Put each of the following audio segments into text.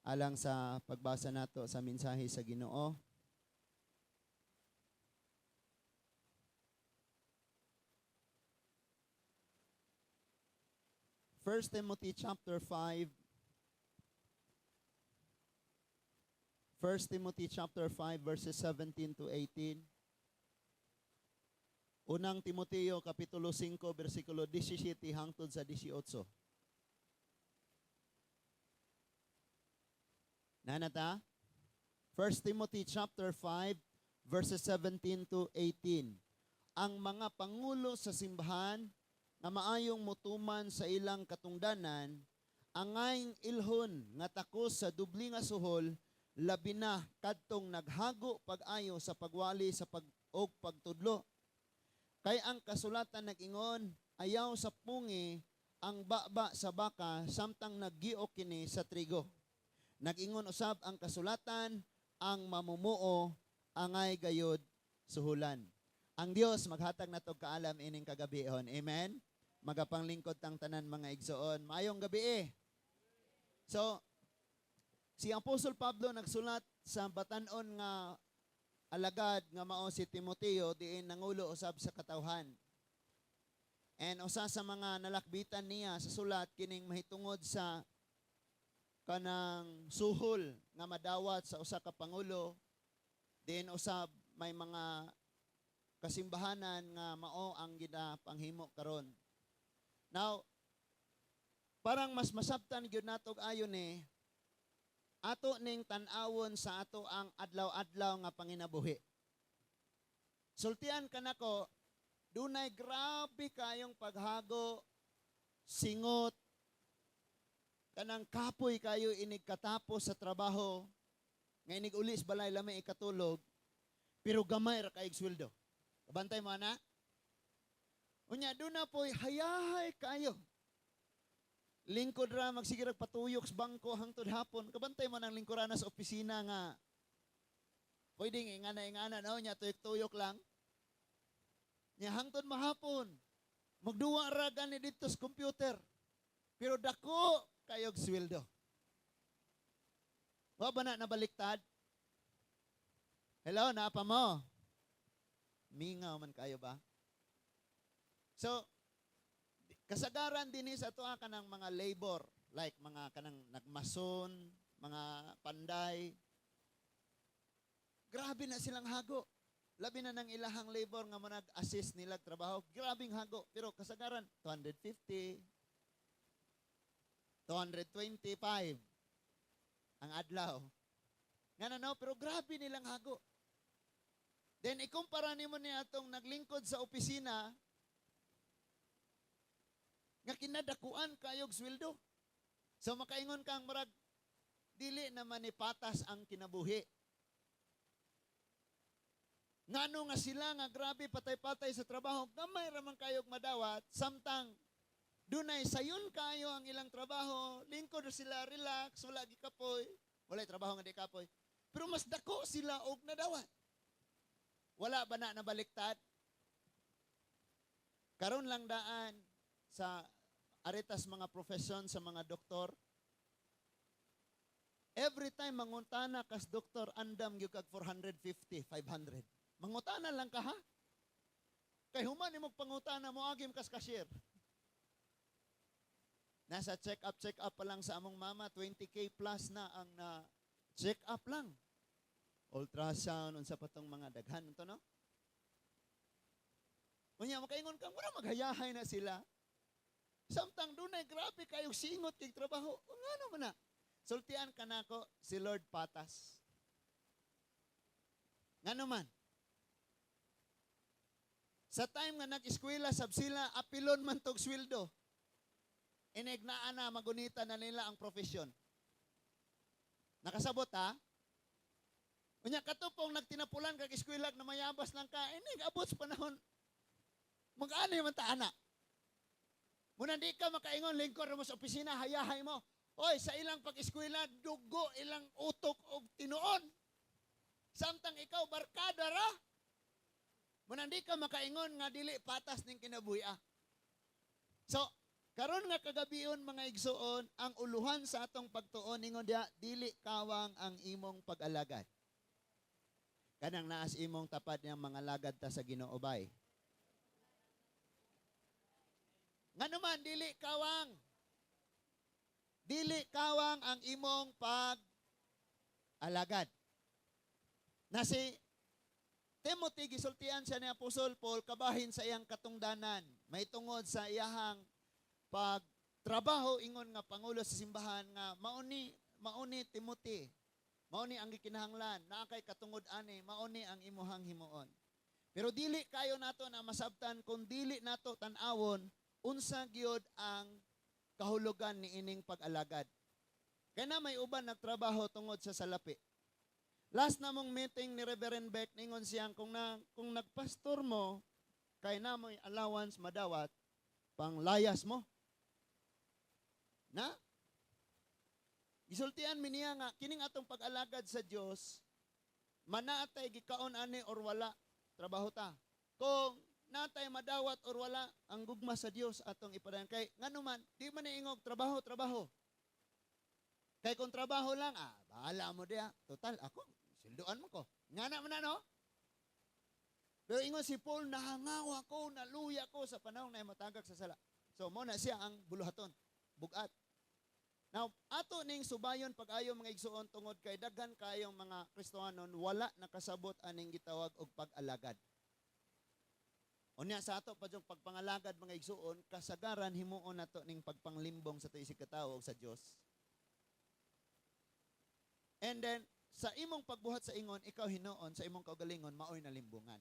Alang sa pagbasa nato sa mensahe sa Ginoo. 1 Timothy chapter 5. 1 Timothy chapter 5 verses 17 to 18. Unang Timoteo kapitulo 5 bersikulo 17 hangtod sa 18. Nanata? 1 Timothy chapter 5 verses 17 to 18. Ang mga pangulo sa simbahan nga maayong mutuman sa ilang katungdanan, angayng ilhon nga takos sa dubli nga suhol, labi na kadtong naghago pag-ayo sa pagwali sa pag og pagtudlo. Kay ang kasulatan nag-ingon, ayaw sa pungi ang baba sa baka samtang naggiok kini sa trigo. Nag-ingon usab ang kasulatan, ang mamumuo angay gayod suhulan. Ang Dios maghatag natog kaalam ining kagabihon. Amen. Magapanglingkod tang tanan mga igsoon. Maayong gabi eh. So, si Apostol Pablo nagsulat sa batan-on nga alagad nga mao si Timoteo diin nangulo usab sa katawhan. And usa sa mga nalakbitan niya sa sulat kining mahitungod sa kanang suhol nga madawat sa usa ka pangulo, diin usab may mga kasimbahanan nga mao ang ginapanghimo karon. Now, parang mas masabtan gyud nato ayon eh ato ning tan-awon sa ato ang adlaw-adlaw nga panginabuhi. Sultian kanako, dunay grabe kayong paghago, singot, kanang kapoy kayo inig katapos sa trabaho, nga inig uli sa balay lamay ikatulog, pero gamay ra kayog sweldo. Kabantay mo ana? Unya doon na po'y hayahay kayo. Lingkod ra magsige rag patuyok sa bangko hangtod hapon. Kabantay mo nang lingkurana sa opisina nga pwedeng ingana-ingana no nya tuyok-tuyok lang. Nya hangtod mahapon. Magduwa ra gani dito sa computer. Pero dako kayog sweldo. Wa ba na nabaliktad? Hello, naapa mo? Mingaw man kayo ba? So, kasagaran din sa ato kanang mga labor, like mga kanang nagmason, mga panday. Grabe na silang hago. Labi na ng ilahang labor nga mo nag-assist nila trabaho, grabing hago. Pero kasagaran, 250, 225 ang adlaw. Nga na no, pero grabe nilang hago. Then ikumpara nimo ni atong naglingkod sa opisina nga kinadakuan kayog sweldo. So makaingon kang murag dili naman ni patas ang kinabuhi. Ngano nga sila nga grabe patay-patay sa trabaho, gamay ra man kayog madawat, samtang dunay sayon kayo ang ilang trabaho, lingkod ra sila, relax, wala gikapoy, walay trabaho nga di kapoy. Pero mas dako sila og nadawat. Wala ba na nabaliktad? Karon lang daan sa aretas mga profesyon sa mga doktor. Every time mangutana kas doktor, andam gyud kag 450, 500. Mangutana lang ka ha? Kay human imong pangutana mo agim kas cashier. Nasa check up, check up pa lang sa among mama, 20K plus na ang na check up lang. Ultrasound, unsa pa tong mga daghan unto no? Unya makaingon ka, mura maghayahay na sila. Samtang dunay grabe kayo singot kay trabaho. Ngano man na? Sultian ka nako si Lord patas. Ngano man? Sa time nga nag-eskwela sab sila apilon man tog sweldo. Inig naa na magunita na nila ang profesyon. Nakasabot ha? Unya katupong nagtinapulan kag eskwela na mayabas lang ka, inig abot sa panahon. Mag-ano man ta ana? Muna di ka makaingon lingkod mo sa opisina, hayahay mo. Oy, sa ilang pag-eskwela, dugo ilang utok og tinuon. Samtang ikaw barkada ra. Muna di ka makaingon nga dili patas ning kinabuhi ah. So, Karon nga kagabion, mga igsuon, ang uluhan sa atong pagtuon ingon diha, dili kawang ang imong pag-alagad. Kanang naas imong tapad niyang mga lagad ta sa Ginoo bay. Ngano man dili kawang? Dili kawang ang imong pag-alagad. Na si Timothy, gisultian siya ni Apostol Paul kabahin sa iyang katungdanan. May tungod sa iyahang pagtrabaho ingon nga pangulo sa simbahan nga mauni mauni Timothy. Mauni ang gikinahanglan, naa kay katungod ani, mauni ang imuhang himuon. Pero dili kayo nato na masabtan kung dili nato tan-awon unsa gyud ang kahulugan ni ining pag-alagad. Kaya na may uban nagtrabaho tungod sa salapi. Last na mong meeting ni Reverend Beck, ningon siyang kung nagpastor mo, kay na mo'y allowance madawat, panglayas mo. Na? Gisultian mi niya nga, kining atong pag-alagad sa Dios, manaatay gikaon ani or wala, trabaho ta. Kung natay madawat or wala, ang gugma sa Dios atong ipadayon. Kay ngano man, di man ingog trabaho, trabaho. Kay kung trabaho lang, bahala mo diya. Total, ako, silduan mo ko. Nga na man na, no? Pero ingon si Paul, nahangaw ako, naluya ko sa panahon na matagak sa sala. So, mo na siya ang buluhaton, bugat. Now, ato ning subayon pag-ayo, mga igsuon, tungod kay daghan kayong mga Kristohanon wala nakasabot aning gitawag og pag-alagad. Unya sa ato pa yung pagpangalagad, mga igsuon, kasagaran himuon nato ning pagpanglimbong sa ato isig katawo ug sa Dios. And then sa imong pagbuhat sa ingon, ikaw hinuon sa imong kaugalingon maoy nalimbungan.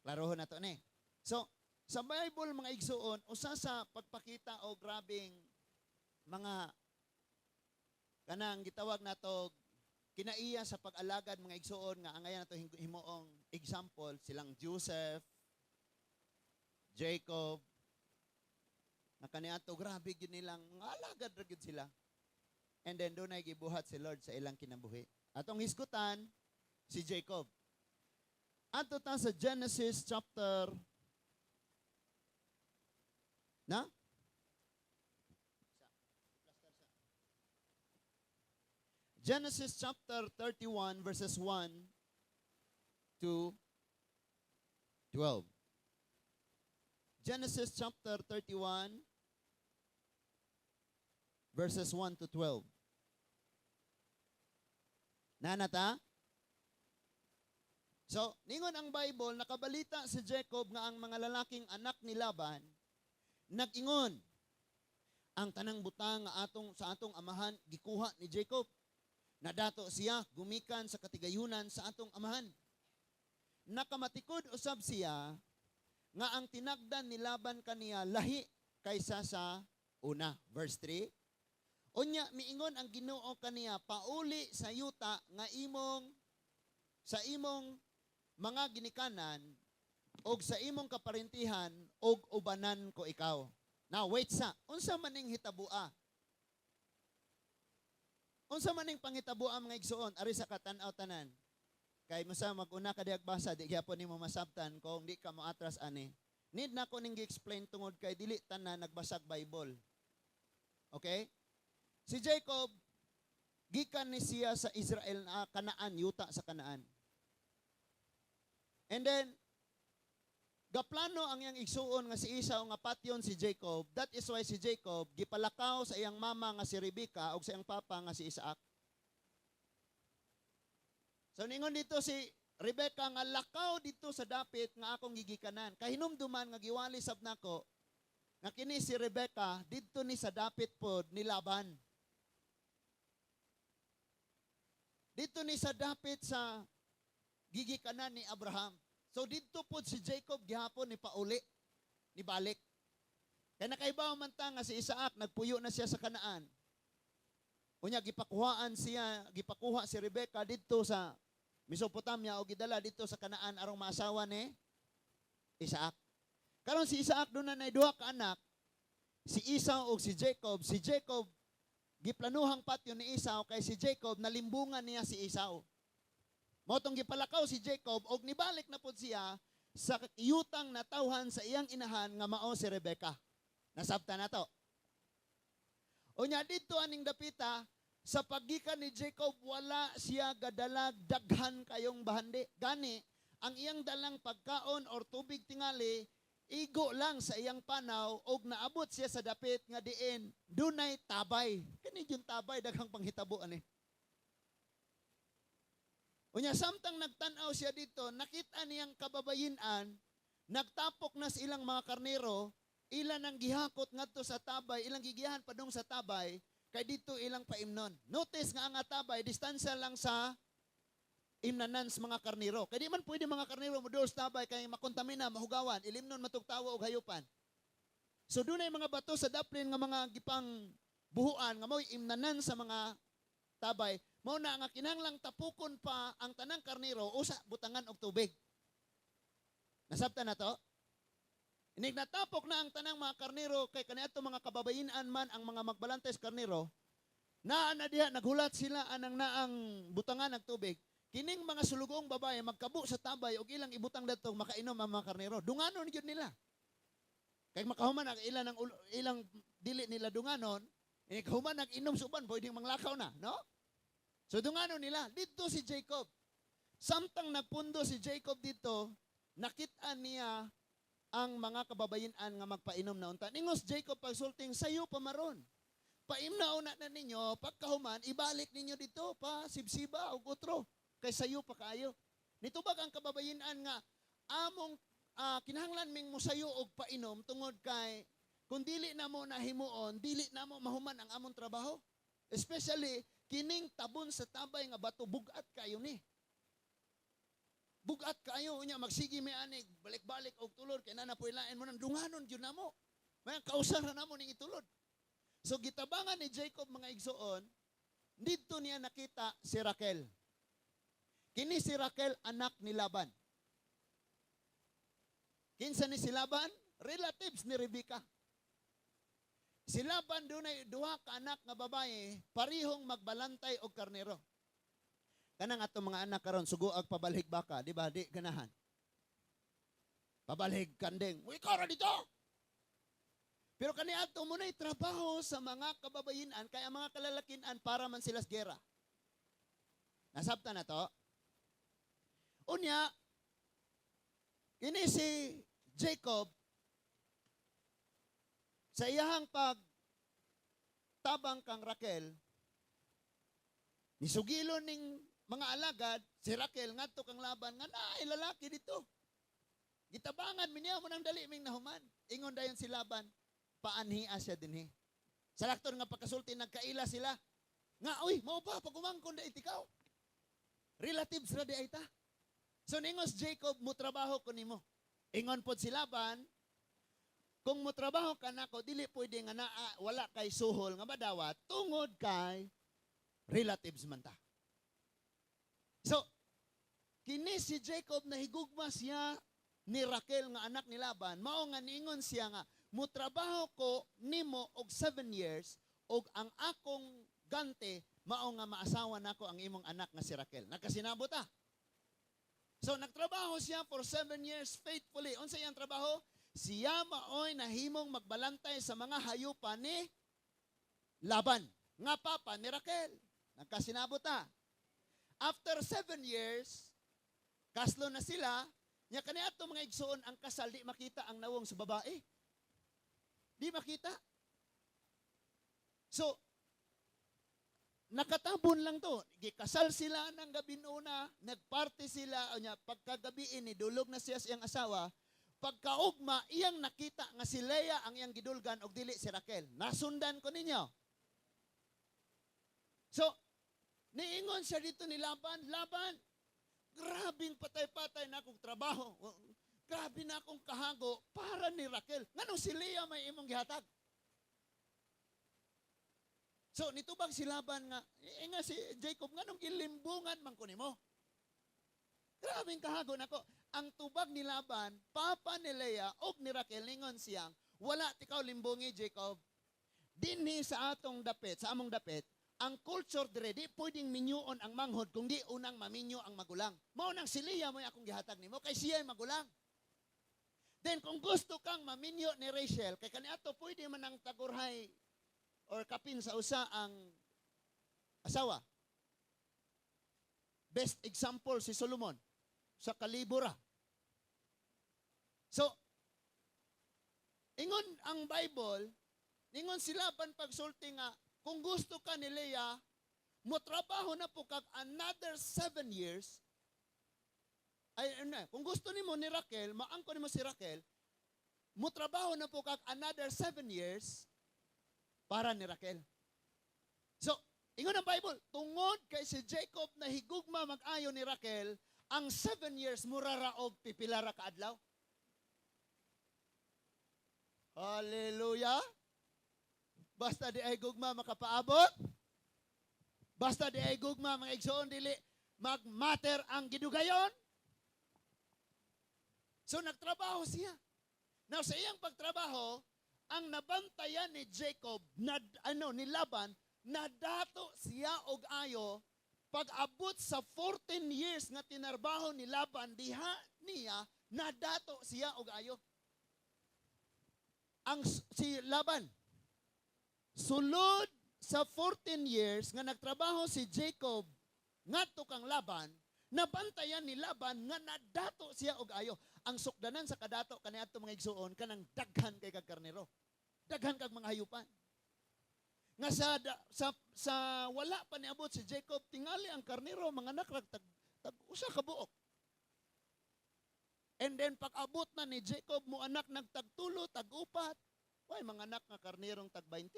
Klarohon nato ni. So, sa Bible, mga igsuon, usa sa pagpakita og grabing mga kanang gitawag nato kinaiya sa pag-alagad, mga igsuon, nga angayan nato himuong example silang Joseph, Jacob, na kaniadto grabe gyud nilang mga alagad ra gyud sila. And then dunay gibuhat si Lord sa ilang kinabuhi. Atong hisgutan si Jacob. Adto ta sa Genesis chapter na Genesis chapter 31 verses 1 to 12. Genesis chapter 31 verses 1 to 12. Nanata? So, ningon ang Bible, nakabalita si Jacob nga ang mga lalaking anak ni Laban nag-ingon, "Ang tanang butang nga atong sa atong amahan gikuha ni Jacob. Nadato siya gumikan sa katigayunan sa atong amahan." Nakamatikod usab siya nga ang tinagdan ni Laban kaniya lahi kaysa sa una. Verse 3. Unya miingon ang Ginoo kaniya, "Pauli sa yuta nga imong sa imong mga ginikanan og sa imong kaparentihan og ubanan ko ikaw." Now wait sa, unsa man ning hitabua? Unsa man ning panghitaboa, mga igsuon, ari sa katan-aw tanan? Kay musa mag-una ka diag basa, di gyapon nimo masabtan kung di ka moatras ani. Need na ko ning gi-explain tungod kay dili tanan nagbasag Bible. Okay? Si Jacob, gikan ni siya sa Israel na Kanaan, yuta sa Kanaan. And then gaplano ang iyang igsuon nga si Esau nga patyon si Jacob. That is why si Jacob gipalakaw sa iyang mama nga si Rebecca ug sa iyang papa nga si Isaac. So ningon dito si Rebecca nga lakaw dito sa dapit nga akong gigikanan. Kahinumduman nga giwali sab nako nga kini si Rebecca didto ni sa dapit pod ni Laban. Dito ni sa dapit sa gigikanan ni Abraham. So didto pod si Jacob gihapon ni pauli, ni balik. Kay nakaibaw man ta nga si Isaac nagpuyo na siya sa Kanaan. Unya gipakuhaan siya, gipakuha si Rebecca didto sa Mesopotamia o gidala didto sa Kanaan arong maasawa ni Isaac. Karon si Isaac doon na duha ka anak, si Esau ug si Jacob. Si Jacob giplanuhang patyon ni Esau kay si Jacob nalimbungan niya si Esau. Mao tong gipalakaw si Jacob og nibalik na pod siya sa yutang natawhan sa iyang inahan nga mao si Rebecca. Nasabta na to. Unya dito aning dapita, sa paggikan ni Jacob, wala siya gadalag daghan kayong bahandi. Gani, ang iyang dalang pagkaon or tubig tingali, igo lang sa iyang panaw og naabot siya sa dapit nga diin dunay tabay. Kani yung tabay, daghang panghitabo ani. Unya samtang nagtan-aw siya dito, nakita niyang kababayinan, nagtapok na sa ilang mga karnero, ilan ang gihakot ngadto sa tabay, ilang gigiyahan padung sa tabay, kay dito ilang paimnon. Notice nga ang tabay, distansya lang sa imnanan sa mga karnero. Kay di man pwede mga karnero mo sa tabay kay makontamina, mahugawan, ilimnon matugtawa og hayupan. So dunay mga bato sa daplin nga mga gipang buhuan nga mao'y imnanan sa mga tabay. Mao na nga kinahanglang tapukon pa ang tanang karnero usa butangan og tubig. Nasabtan na to? Inig natapok na ang tanang mga karnero kay kaniadto mga kababayinan man ang mga magbalantay sa karnero, naa na diha naghulat sila anang naang butangan ng tubig. Kining mga sulugong babae magkabo sa tabay og ilang ibutang dadto makainom ang mga karnero. Dunganon gyud nila. Kay makahuman ang ilan ang ilang dili nila dunganon, inig human nag-inom sa uban, pwedeng manglakaw na, no? So dunganon nila dito si Jacob. Samtang nagpundo si Jacob dito, nakita niya ang mga kababayinan nga magpainom na unta. Ningos Jacob pagsulting, "Sayo pa maron. Paimna una na ninyo, pagkahuman, ibalik ninyo dito pa sibsiba og otro. Kay sayo pa kaayo." Nitubag ang kababayinan nga, "Among kinahanglan ming musayo og painom tungod kay kung dili na mo nahimuon, dili na mo mahuman ang among trabaho. Especially, kining tabon sa tabay nga bato, bugat kayo ni. Bugat kayo unya magsige may ani balik-balik og tulod kay na lain mo nang dunganon gyud namo. May kausara namo ning itulod." So gitabangan ni Jacob, mga igsoon, didto niya nakita si Raquel. Kini si Raquel, anak ni Laban. Kinsa ni si Laban? Relatives ni Rebecca. Si Laban dunay duha ka anak nga babae, parihong magbalantay og karnero. Kanang ato mga anak karon sugoag pabalhig baka, di ba? Di ganahan. Pabalhig kanding. "Uy, ikaw ra dito." Pero kani ato mo na'y trabaho sa mga kababayinan kay ang mga kalalakinan para man sila sa gera. Nasabtan na to? Unya, kini si Jacob sa iyahang pag tabang kang Raquel, nisugilon ning mga alagad si Raquel ngadto kang Laban nga naay lalaki dito. "Gitabangan mi niya mo nang dali ming nahuman." Ingon dayon si Laban, "Paanhia siya dinhi." Sa lakton nga pagkasulti, nagkaila sila. Nga, "Uy, mao ba pagumangkon da ikaw? Relatives ra di ay ta." So ningos Jacob, "Mo trabaho ko nimo." Ingon pod si Laban, "Kung mo trabaho ka nako, dili pwede nga naa wala kay suhol nga madawat tungod kay relatives man ta." So, kini si Jacob, nahigugma siya ni Raquel nga anak ni Laban, mao nga niingon siya nga mutrabaho ko nimo og 7 years og ang akong gante mao nga maasawa nako ang imong anak nga si Raquel. Nagkasinabot ta. So nagtrabaho siya for 7 years faithfully. Unsa iyang trabaho? Siya maoy nahimong magbalantay sa mga hayupan ni Laban nga papa ni Raquel. Nagkasinabot ta. After 7 years, kaslo na sila. Nya kaniadto, mga igsoon, ang kasal, di makita ang nawong sa babae. Di makita. So, nakatabon lang to. Gikasal sila ng gabi una, nagparty sila, nya pagkagabi ni dulog na siya sa iyang asawa. Pagkaugma, iyang nakita nga si Leah ang iyang gidulgan og dili si Raquel. Nasundan ko ninyo? So, niingon siya dito ni Laban, "Laban, grabing patay-patay na akong trabaho. Grabe na akong kahago para ni Raquel. Nganong si Leah may imong gihatag?" So, nitubag si Laban nga, eh, nga si Jacob, "Nganong gilimbungan man ko nimo? Grabing kahago nako." Ang tubag ni Laban, papa ni Leah og ni Raquel, ningon siyang, "Wala tikaw limbungi, Jacob. Dinhi sa atong dapit, sa among dapit, ang culture dire, di pwedeng minyuon ang manghod kung di unang maminyo ang magulang. Mao nang si Leah mo'y akong gihatag nimo kay siya ay magulang." Then kung gusto kang maminyo ni Rachel, kay kaniadto pwede man ang tagurhay or kapin sa usa ang asawa. Best example si Solomon sa kalibura. So, ingon ang Bible, ingon si Laban pagsulti nga, kung gusto ka ni Leah, mo trabaho na po kag another 7 years, ay, ano, kung gusto nimo ni Raquel, maangko nimo si Raquel, mo trabaho na po kag another 7 years para ni Raquel. So, ingon ang Bible, tungod kay si Jacob na higugma mag-ayo ni Raquel, ang 7 years mura ra og pipila ra ka adlaw. Hallelujah! Basta di ay gugma makapaabot. Basta di ay gugma, mga igsoon, dili magmatter ang gidugayon. So nagtrabaho siya. Now sa iyang pagtrabaho, ang nabantayan ni Jacob na ano ni Laban, nadato siya og ayo. Pag-abot sa 14 years nga tinarbaho ni Laban diha niya, nadato siya og ayo. Ang si Laban, sulod sa 14 years nga nagtrabaho si Jacob ngadto kang Laban, nabantayan ni Laban nga nadato siya og ayo. Ang sukdanan sa kadato kaniadto, mga igsuon, kanang daghan kay kag karnero. Daghan kag mga hayupan. Nga sa wala pa niabot si Jacob, tingali ang karnero mga anak tag, tag usa ka buok. And then pag abot na ni Jacob, mo anak nagtagtulo, tag-upat. Way mga anak nga karnerong tag 20.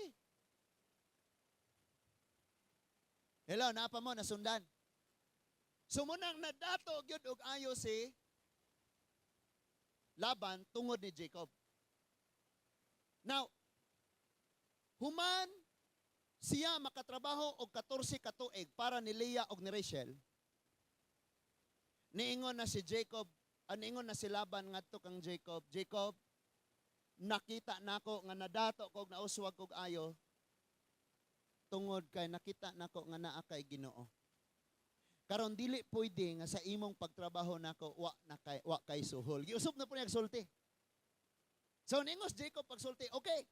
Hello, napa mo nasundan? So munang nadato gyud og ayo si Laban tungod ni Jacob. Now, human siya makatrabaho og 14 ka tuig para ni Leah og ni Rachel, niingon na si Jacob, niingon na si Laban ngadto kang Jacob, "Jacob, nakita nako nga nadato kog nauswag kog ayo tungod kay nakita nako nga naa kay Ginoo. Karon dili pwede nga sa imong pagtrabaho nako wa na kay wa kay suhol." Giusob na po niya sulti. So ningos Jacob pagsulti, "Okay.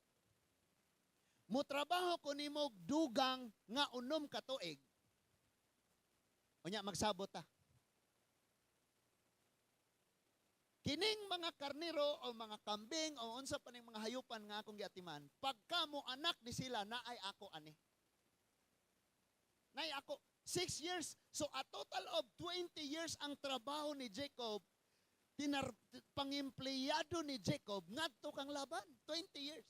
Mo trabaho ko nimo dugang nga 6 ka tuig. Unya magsabot ta. Kining mga karnero o mga kambing o unsa pa ning mga hayupan nga akong giatiman, pagka mo anak ni sila, naay ako ani. Naay ako." 6 years. So a total of 20 years ang trabaho ni Jacob, tinar, pangempleyado ni Jacob ngadto kang Laban. 20 years.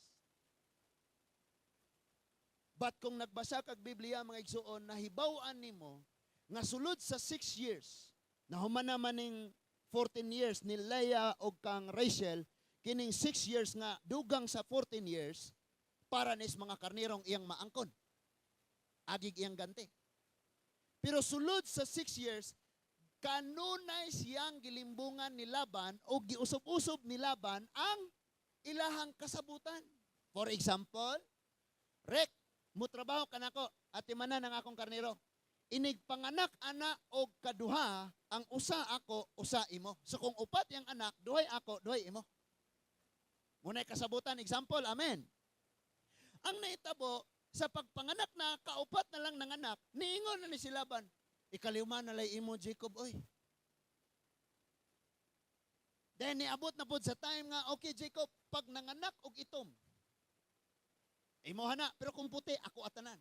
But kung nagbasa kag Biblia, mga igsuon, nahibaw-an nimo nga sulod sa 6 years, nahuman naman ning 14 years ni Leah og kang Rachel, kining 6 years nga dugang sa 14 years para nis mga karnirong iyang maangkon. Agig iyang ganti. Pero sulod sa 6 years, kanunay siyang gilimbungan ni Laban o giusob-usob ni Laban ang ilahang kasabutan. For example, "Rek, mutrabaho ka nako, atimanan ang akong karnero. Inig panganak ana og kaduha, ang usa ako, usa imo. So kung upat yang anak, duhay ako, duhay imo." Muna'y kasabutan, example, amen. Ang naitabo, sa pagpanganak na, kaupat na lang ng anak, niingon na ni si Laban, "Ikalima na lay imo, Jacob, oy." Then niabot na pod sa time nga, "Okay Jacob, pag nanganak og itom, imo na, pero kung puti, ako atanan."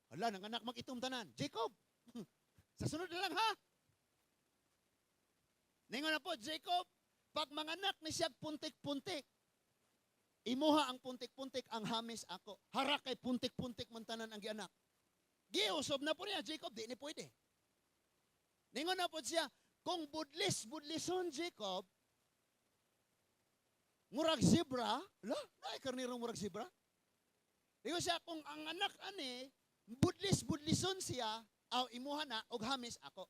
Hala, nanganak mag itom tanan. "Jacob, sa sunod na lang ha." Ningon na po, "Jacob, pag manganak ni siya puntik-puntik, imuha ang puntik-puntik, ang hamis ako." Hara kay puntik-puntik man tanan ang gianak. Giusob na po niya, "Jacob, di ni pwede." Ningon na po siya, "Kung budlis, budlison, Jacob, murag zebra," la, naay karnirong murag zebra. Ningon siya, "Kung ang anak ani, budlis, budlison siya, aw imuha na, og hamis ako."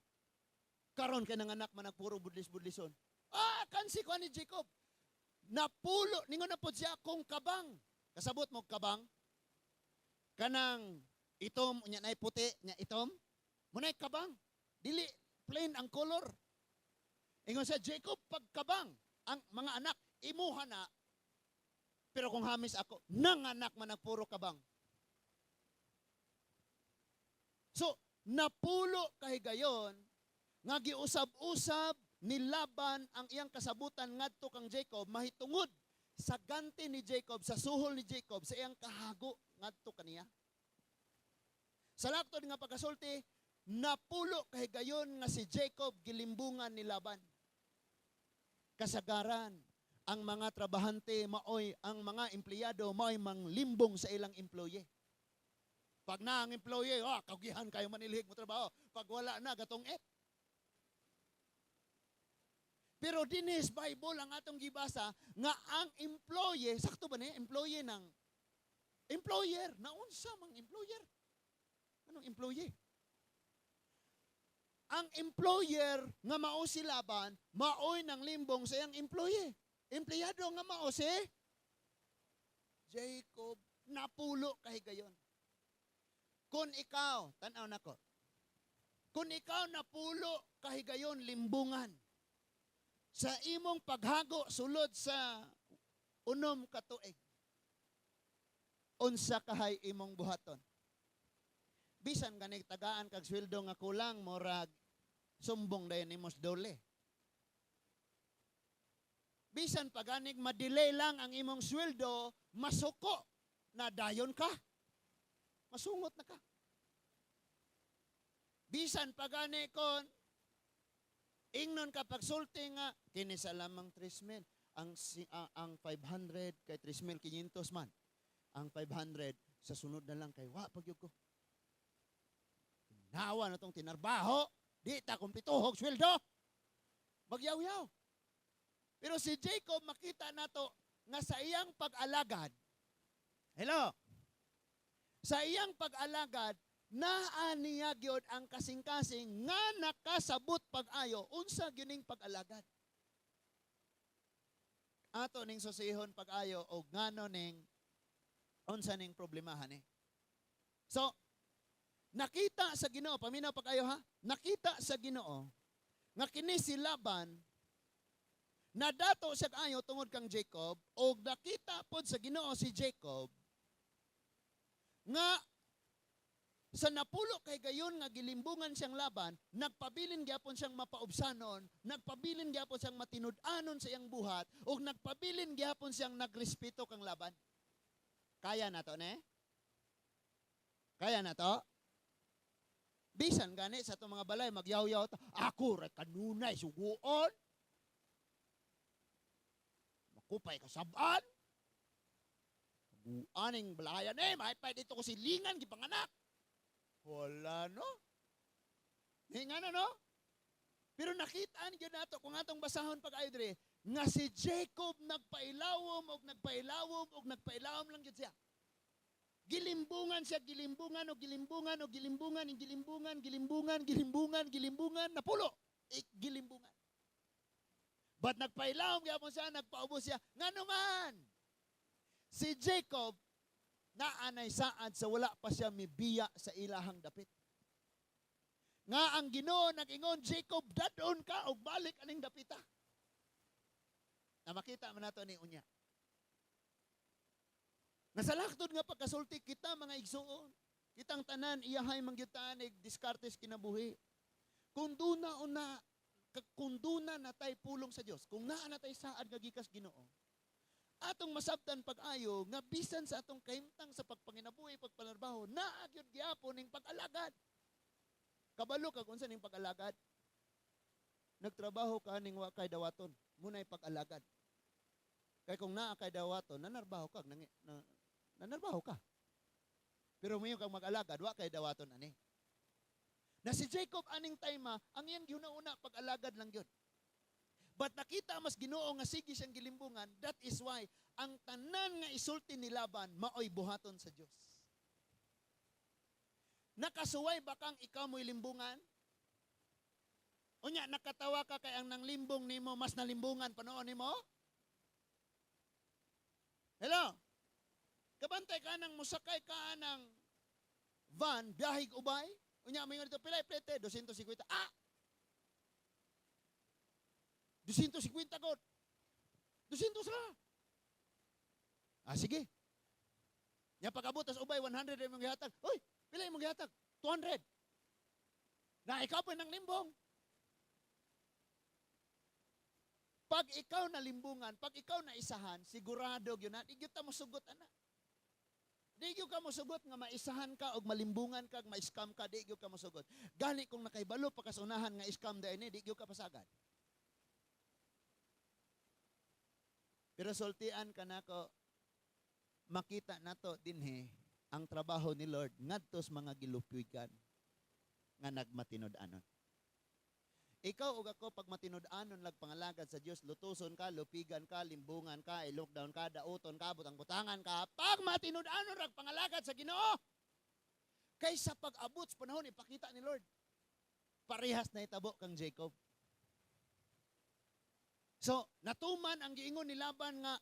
Karon kay nanganak man nagpuro budlis, budlison. Ah, kansi ko ni Jacob. Napulo, ningon na po siya, "Kung kabang." Kasabot mo kabang? Kanang itom, unya nay puti, nya itom. Munay kabang. Dili plain ang color. Ingon sa Jacob, "Pagkabang, ang mga anak, Imuha na. Pero kung hamis ako, nanganak man puro kabang. So, napulo kahigayon nga giusab-usab ni Laban ang iyang kasabutan ngadto kang Jacob mahitungod sa ganti ni Jacob, sa suhol ni Jacob, sa iyang kahago ngadto kaniya. Sa laktod nga pagkasulti, napulo kahigayon nga si Jacob gilimbungan ni Laban. Kasagaran, ang mga trabahante maoy, ang mga empleyado maoy manglimbong sa ilang employee. Pag na ang employee, kagihan kayo manilhig mo trabaho. Pag wala na, gatong et. Pero dinis Bible ang atong gibasa nga ang employee, sakto ba ni? Employee ng employer, naunsa mang employer? Anong employee? Ang employer nga mao si Laban, maoy ng limbong sa iyang employee. Empleyado nga mao si Jacob, napulo kahigayon. Kung ikaw, tan-aw nako. Kung ikaw napulo kahigayon limbungan sa imong paghago sulod sa 6 ka tuig, unsa kahay imong buhaton? Bisan ganig tagaan kag sweldo nga kulang, murag sumbong dayon nimo sa DOLE. Bisan pa ganig madelay lang ang imong sweldo, masuko na dayon ka. Masungot na ka. Bisan pa gani kon ingnon ka pagsulti nga kini sa lamang 3 mil ang 500 kay 3,500 man. Ang 500 sa sunod na lang kay wa pagyud ko. Nawa na tong tinarbaho, di ta kumplituhog sweldo. Magyaw-yaw. Pero si Jacob, makita nato nga sa iyang pag-alagad, hello, sa iyang pag-alagad, naa niya gyud ang kasing-kasing nga nakasabot pag-ayo unsa gyud ning pag-alagad. Ato ning susihon pag-ayo og ngano ning unsa ning problemahan ni. So, nakita sa Ginoo, paminaw pag-ayo ha, nakita sa Ginoo nga kini si Laban nadato siya ayo tungod kang Jacob, og nakita pod sa Ginoo si Jacob nga sa napulo kay gayon nga gilimbungan siyang Laban, nagpabilin gyapon siyang mapaubsanon, nagpabilin gyapon siyang matinud-anon sa iyang buhat, ug nagpabilin gyapon siyang nagrespeto kang Laban. Kaya na to, ne? Kaya na to? Bisan gani sa atong mga balay, magyaw-yaw ta, ako ra kanunay suguon. Makupay kasabaan. Aning balayan eh, mahipay dito ko silingan, gipanganak. Wala no. Nga na no? Pero nakitaan gyud nato kung atong basahon pag ayo diri nga si Jacob nagpailawom og nagpailawom og nagpailawom lang gyud siya. Gilimbungan siya, gilimbungan o gilimbungan o gilimbungan, gilimbungan, gilimbungan, gilimbungan, gilimbungan, napulo. Ik, gilimbungan. But nagpailawom gyapon siya, nagpaubos siya. Ngano man? Si Jacob naanay saad sa wala pa siya mibiya sa ilahang dapit. Nga ang Ginoo nag-ingon, "Jacob, dadon ka og balik aning dapita." Na makita man nato ni unya. Nga sa laktod nga pagkasulti kita mga igsuon, kitang tanan iyahay mangyutan diskarte sa kinabuhi. Kung duna una kung duna natay pulong sa Dios, kung naa natay saad nga gikas Ginoo, atong masabtan pag-ayo nga bisan sa atong kahimtang sa pagpanginabuhi, pagpanarbaho, naa gyud gyapon ning pag-alagad. Kabalo ka kung unsa ning pag-alagad? Nagtrabaho ka ning wa kay dawaton, munay pag-alagad. Kay kung naa kay dawaton, nanarbaho ka, nanarbaho ka. Pero mayo kang mag-alagad, wa kay dawaton ani. Na si Jacob aning time, ang iyang gihuna-una pag-alagad lang gyud. But nakita mas Ginoo nga sige siyang gilimbungan, that is why ang tanan nga isulti ni Laban maoy buhaton sa Dios. Nakasuway ba kang ikaw mo'y limbungan? Unya, nakatawa ka kay ang nanglimbong nimo mas nalimbungan pa noon nimo? Hello? Kabantay ka nang musakay ka ng van, biyahig ubay. Unya, may dito, pilay plete, 250. Ah! 250 god. 200 ra. Ah, sige. Nya pag-abot tas ubay, 100 imong gihatag. Uy, pila imong gihatag? 200. Na ikaw pa nang limbong. Pag ikaw nalimbungan, pag ikaw naisahan, sigurado gyud na di gyud ta mosugot ana. Di gyud ka mosugot nga maisahan ka og malimbungan ka, og ma-scam ka, di gyud ka mosugot. Gani kung nakaibalo pa ka sa unahan nga scam dai ni, di gyud ka pasagad. Pero sultian ka nako, makita nato dinhi ang trabaho ni Lord ngadto sa mga gilupigan nga nagmatinud-anon. Ikaw ug ako, pag matinud-anon lag pangalagad sa Dios, lutuson ka, lupigan ka, limbungan ka, i-lockdown ka, dauton ka, butang-butangan ka, pag matinud-anon rag pangalagad sa Ginoo, kaysa pag-abot sa panahon ipakita ni Lord. Parehas na itabo kang Jacob. So, natuman ang giingon ni Laban nga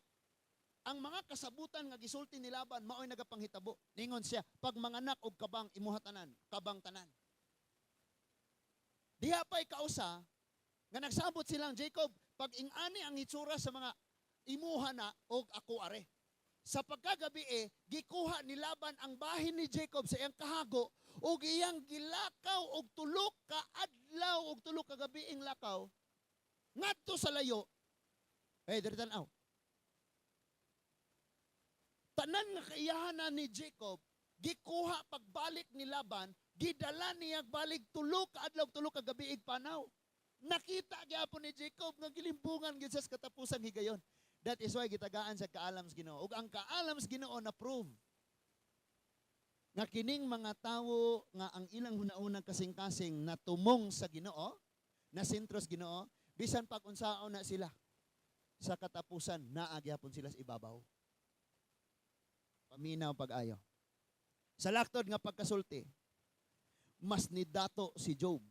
ang mga kasabutan nga gisulti ni Laban mao'y nagapanghitabo. Ningon siya, pag manganak og kabang imuha tanan, kabang tanan. Diha pa'y kausa nga nagsabot silang Jacob, pag ingani ang hitsura sa mga imuha na og ako are. Sa pagkagabi gikuha ni Laban ang bahin ni Jacob sa iyang kahago ug iyang gilakaw og tulo ka adlaw og tulo ka gabiing lakaw ngadto sa layo. Eh, diri tan-aw. Tanan nga kaiyahan na ni Jacob, gikuha pagbalik ni Laban, gidala niya balik tulo ka adlaw tulo ka gabiig panaw. Nakita gyapon ni Jacob nga gilimbungan gyud siya sa katapusang higayon. That is why gitagaan sa kaalam sa Ginoo. Ug ang kaalam sa Ginoo na prove nga kining mga tawo nga ang ilang hunaunang kasing-kasing natumong sa Ginoo, na sentro sa Ginoo, bisan pag unsaon na sila sa katapusan, naa gyapon sila sa ibabaw. Paminaw pag-ayo. Sa laktod nga pagkasulti, mas nidato si Job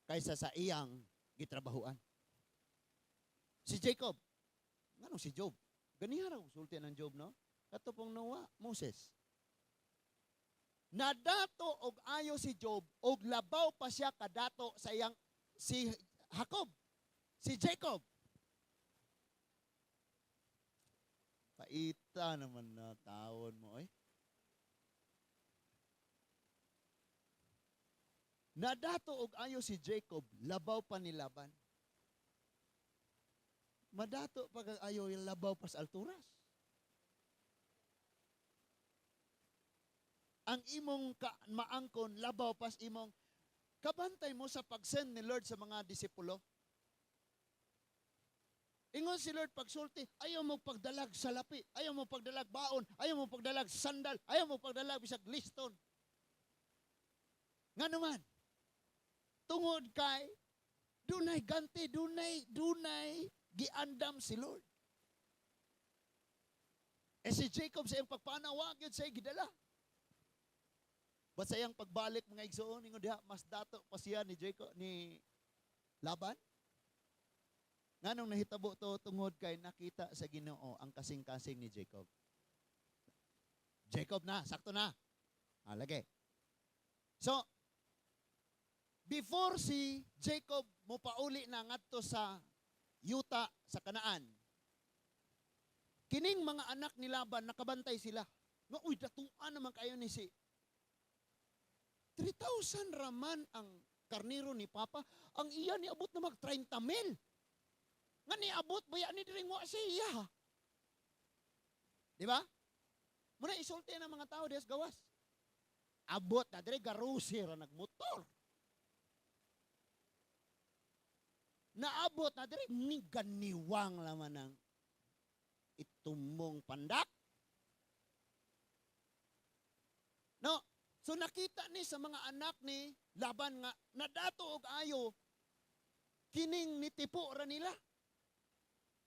kaysa sa iyang gitrabahuan. Si Jacob, ngano si Job? Ganiha raw sulti ng Job, no? Kato pong Noah, Moses. Nadato og ayo si Job og labaw pa siya kadato sa iyang si Jacob, si Jacob. Paita naman na tawon mo, eh. Nadato og ayo si Jacob, labaw pa ni Laban. Madato pa kag ayo, labaw pa sa alturas. Ang imong maangkon, labaw pa sa imong kabantay mo sa pag-send ni Lord sa mga disipulo. Ingon si Lord pagsulti, ayaw mo pagdalag salapi, ayaw mo pagdalag baon, ayaw mo pagdalag sandal, ayaw mo pagdalag bisag liston. Nga naman, tungod kay dunay ganti, dunay giandam si Lord. Eh si Jacob sa iyang pagpanawag yun sa gidala. But sa iyang pagbalik mga igsoon, ingon diha, mas dato pa siya ni Jacob, ni Laban. Nganong nahitabo to? Tungod kay nakita sa Ginoo ang kasing-kasing ni Jacob. Jacob na, sakto na. Lagi. So, before si Jacob mopauli na ngadto sa yuta sa Kanaan, kining mga anak ni Laban nakabantay sila. Nga, uy, datuan naman kayo ni si 3,000 raman ang karniro ni Papa, ang iya niabot na mag 30,000. Nga niabot ba yan ni diring wa siya? Di ba? Muna isulti ng mga tao des gawas. Abot na dire garusi ra nagmotor. Naabot na dire ni ganiwang laman ng itumong pandak. No, so nakita ni sa mga anak ni Laban nga nadato og ayo kining nitipo ra nila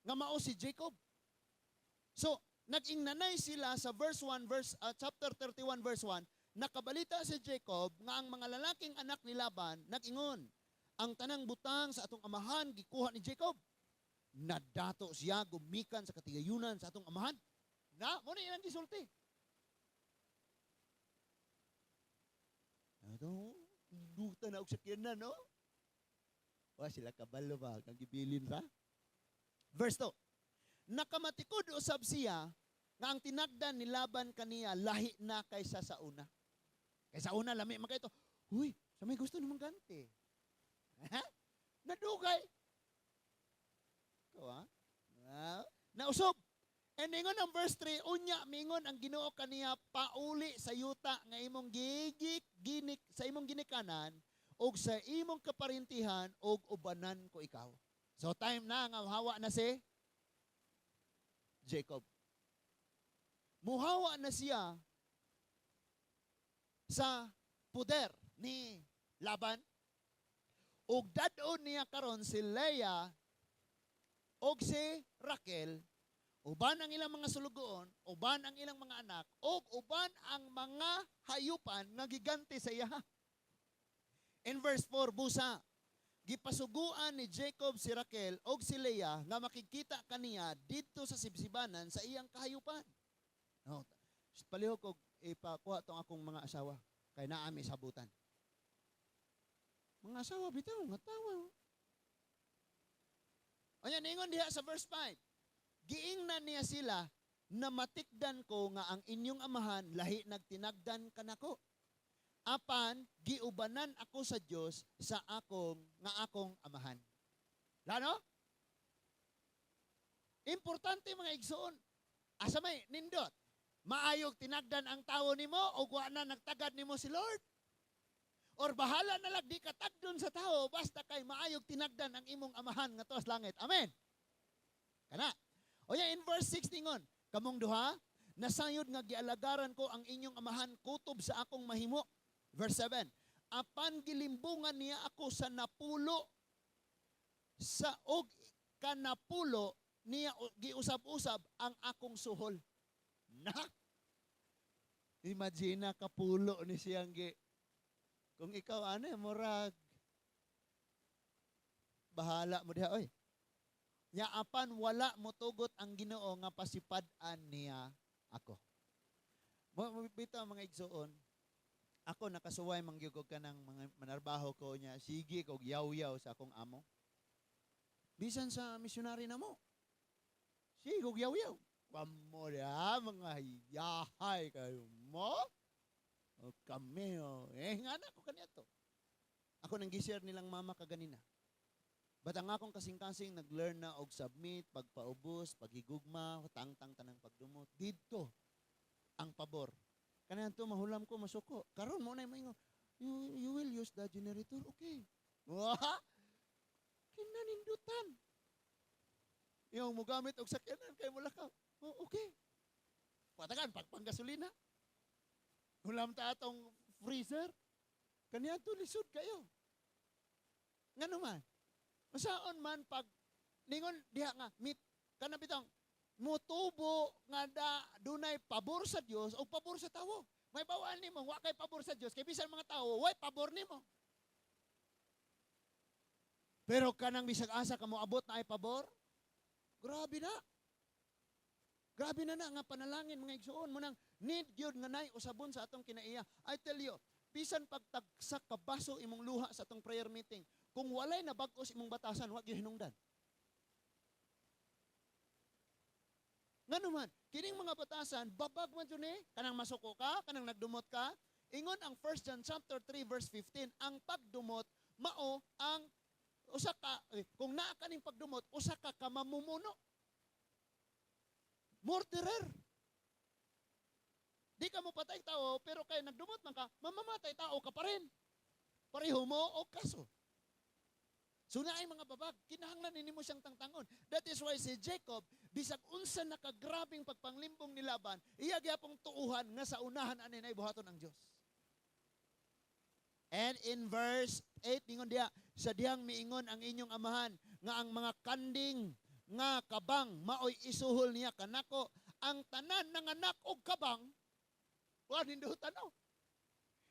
nga mao si Jacob. So nag-ingnanay sila sa verse 1 verse chapter 31 verse 1, nakabalita si Jacob nga ang mga lalaking anak ni Laban nag-ingon, ang tanang butang sa atong amahan gikuha ni Jacob. Nadato siya gumikan sa katigayunan sa atong amahan. Na mo na ilang gisulti. Ato, duta na og sakyanan, no? Wa sila kabalo ba kang gibilin ra? Verse 2. Nakamatikod usab siya nga ang tinagdan ni Laban kaniya lahi na kaysa sa una. Kaysa una lami man kaayo to. Uy, sa may gusto nimong ganti. Ha? Nadugay. Ikaw, ha? Ah, nausob. And ingon ang verse 3, unya mingon ang Ginoo kaniya, "Pauli sa yuta nga imong gigik ginik sa imong ginikanan ug sa imong kaparintihan ug ubanan ko ikaw." So time na nga hawa na si Jacob. Muhawa na siya sa poder ni Laban. Ug dad-on niya karon si Leah ug si Raquel, uban ang ilang mga sulugoon, uban ang ilang mga anak, ug uban ang mga hayupan nga gigante sa iya. In verse 4, busa, gipasuguan ni Jacob si Raquel ug si Leah nga makikita kaniya didto sa sibsibanan sa iyang kahayupan. No, palihog og ipakuha tong akong mga asawa kay naa mi sabutan. Mga asawa bitaw nga tawa. Anya ningon diha sa verse 5. Giingnan niya sila, "Na matikdan ko nga ang inyong amahan lahi nagtinagdan kanako. Apan giubanan ako sa Dios sa akong nga akong amahan." Lano? Importante, mga igsoon. Asa may nindot? Maayog tinagdan ang tawo nimo o wa na nagtagad nimo si Lord? Or bahala na lang di ka tagdon sa tao basta kay maayog tinagdan ang imong amahan nga tuas langit. Amen. Kana. O yan, in verse 6 ingon, "Kamong duha, nasayod nga gialagaran ko ang inyong amahan kutob sa akong mahimo." Verse 7, "Apan gilimbungan niya ako sa napulo sa og kanapulo niya giusab-usab ang akong suhol." Na? Imagine na kapulo ni siyang gi. Kung ikaw ano, murag bahala mo diha oy. Nya apan wala motugot ang Ginoo nga pasipad-an niya ako. Mo bitaw, mga igsoon, ako nakasuway man gyud og kanang mga manarbaho ko niya, sige kog yaw-yaw sa akong amo. Bisan sa misyonary na mo. Sige kog yaw-yaw. Kamo diha, mga hiyahay kayo mo. O kami, oh. Eh, nga na ako kaniya to. Ako nang gi-share nilang mama kaganina. But ang akong kasing-kasing nag-learn na og submit, pagpaubos, paghigugma, tangtang tanang pagdumot. Didto ang pabor. Kanang to mahulam ko masuko. Karon mo na moingon, You will use the generator, okay?" Wah! Kinanindutan. Yung mogamit og sakyanan kay mulakaw. Oh, okay. Patagan pagpanggasolina. Hulam ta atong freezer. Kaniya to lisod kayo. Ngano man? Masaon man pag ningon diha nga mit kana bitong motubo nga da dunay pabor sa Dios o pabor sa tawo. May bawaan nimo wa kay pabor sa Dios kay bisan mga tawo way pabor nimo. Pero kanang bisag asa ka moabot na ay pabor, grabe na. Grabe na na nga panalangin, mga igsuon mo nang need gyud nga nay usabon sa atong kinaiya. I tell you, bisan pagtagsak ka baso imong luha sa atong prayer meeting, kung walay nabag-os imong batasan, wa gyud hinungdan. Ngano man, kining mga batasan, babag man jud ni, kanang masuko ka, kanang nagdumot ka. Ingon ang 1 John chapter 3 verse 15, ang pagdumot mao ang usa ka eh, kung naa kaning pagdumot, usa ka ka mamumuno. Murderer. Di ka mo patay tao, pero kay nagdumot man ka, mamamatay tao ka pa rin. Pareho mo og kaso. So naay mga babag, kinahanglan nimo siyang tangtangon. That is why si Jacob, bisag unsa nakagrabing pagpanglimbong ni Laban, iya gyapong tuuhan nga sa unahan ani na buhaton ang Dios. And in verse 8, ningon diha, "Sa dihang miingon ang inyong amahan nga ang mga kanding nga kabang maoy isuhol niya kanako, ang tanan nanganak og kabang." Wa nindutan no.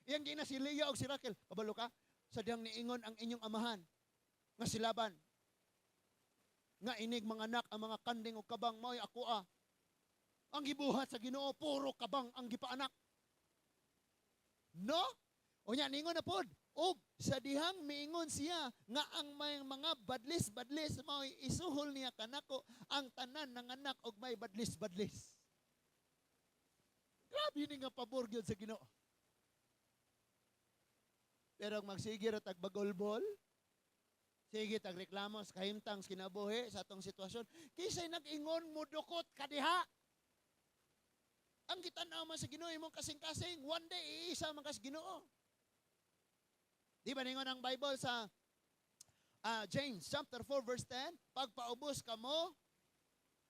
Iyang gina si Leah og si Raquel, "Kabalo ka, sa dihang niingon ang inyong amahan nga si Laban nga inig manganak ang mga kanding og kabang maoy ako ah. Ang gibuhat sa Ginoo, puro kabang ang gipaanak." No? Unya ningon na pod. Og sa dihang miingon siya nga ang may mga badlis-badlis mao'y isuhol niya kanako, ang tanan ng anak og may badlis-badlis. Grabe ni nga pabor gyud sa Ginoo. Pero ang magsige ra tag bagolbol, sige tag reklamo sa kahimtang sa kinabuhi sa atong sitwasyon, kinsay nag-ingon mo dukot kadiha? Ang gitan-aw man sa Ginoo imong kasing-kasing, one day iisa man kas Ginoo. Di ba ningon ang Bible sa James chapter 4 verse 10, pagpaubos kamo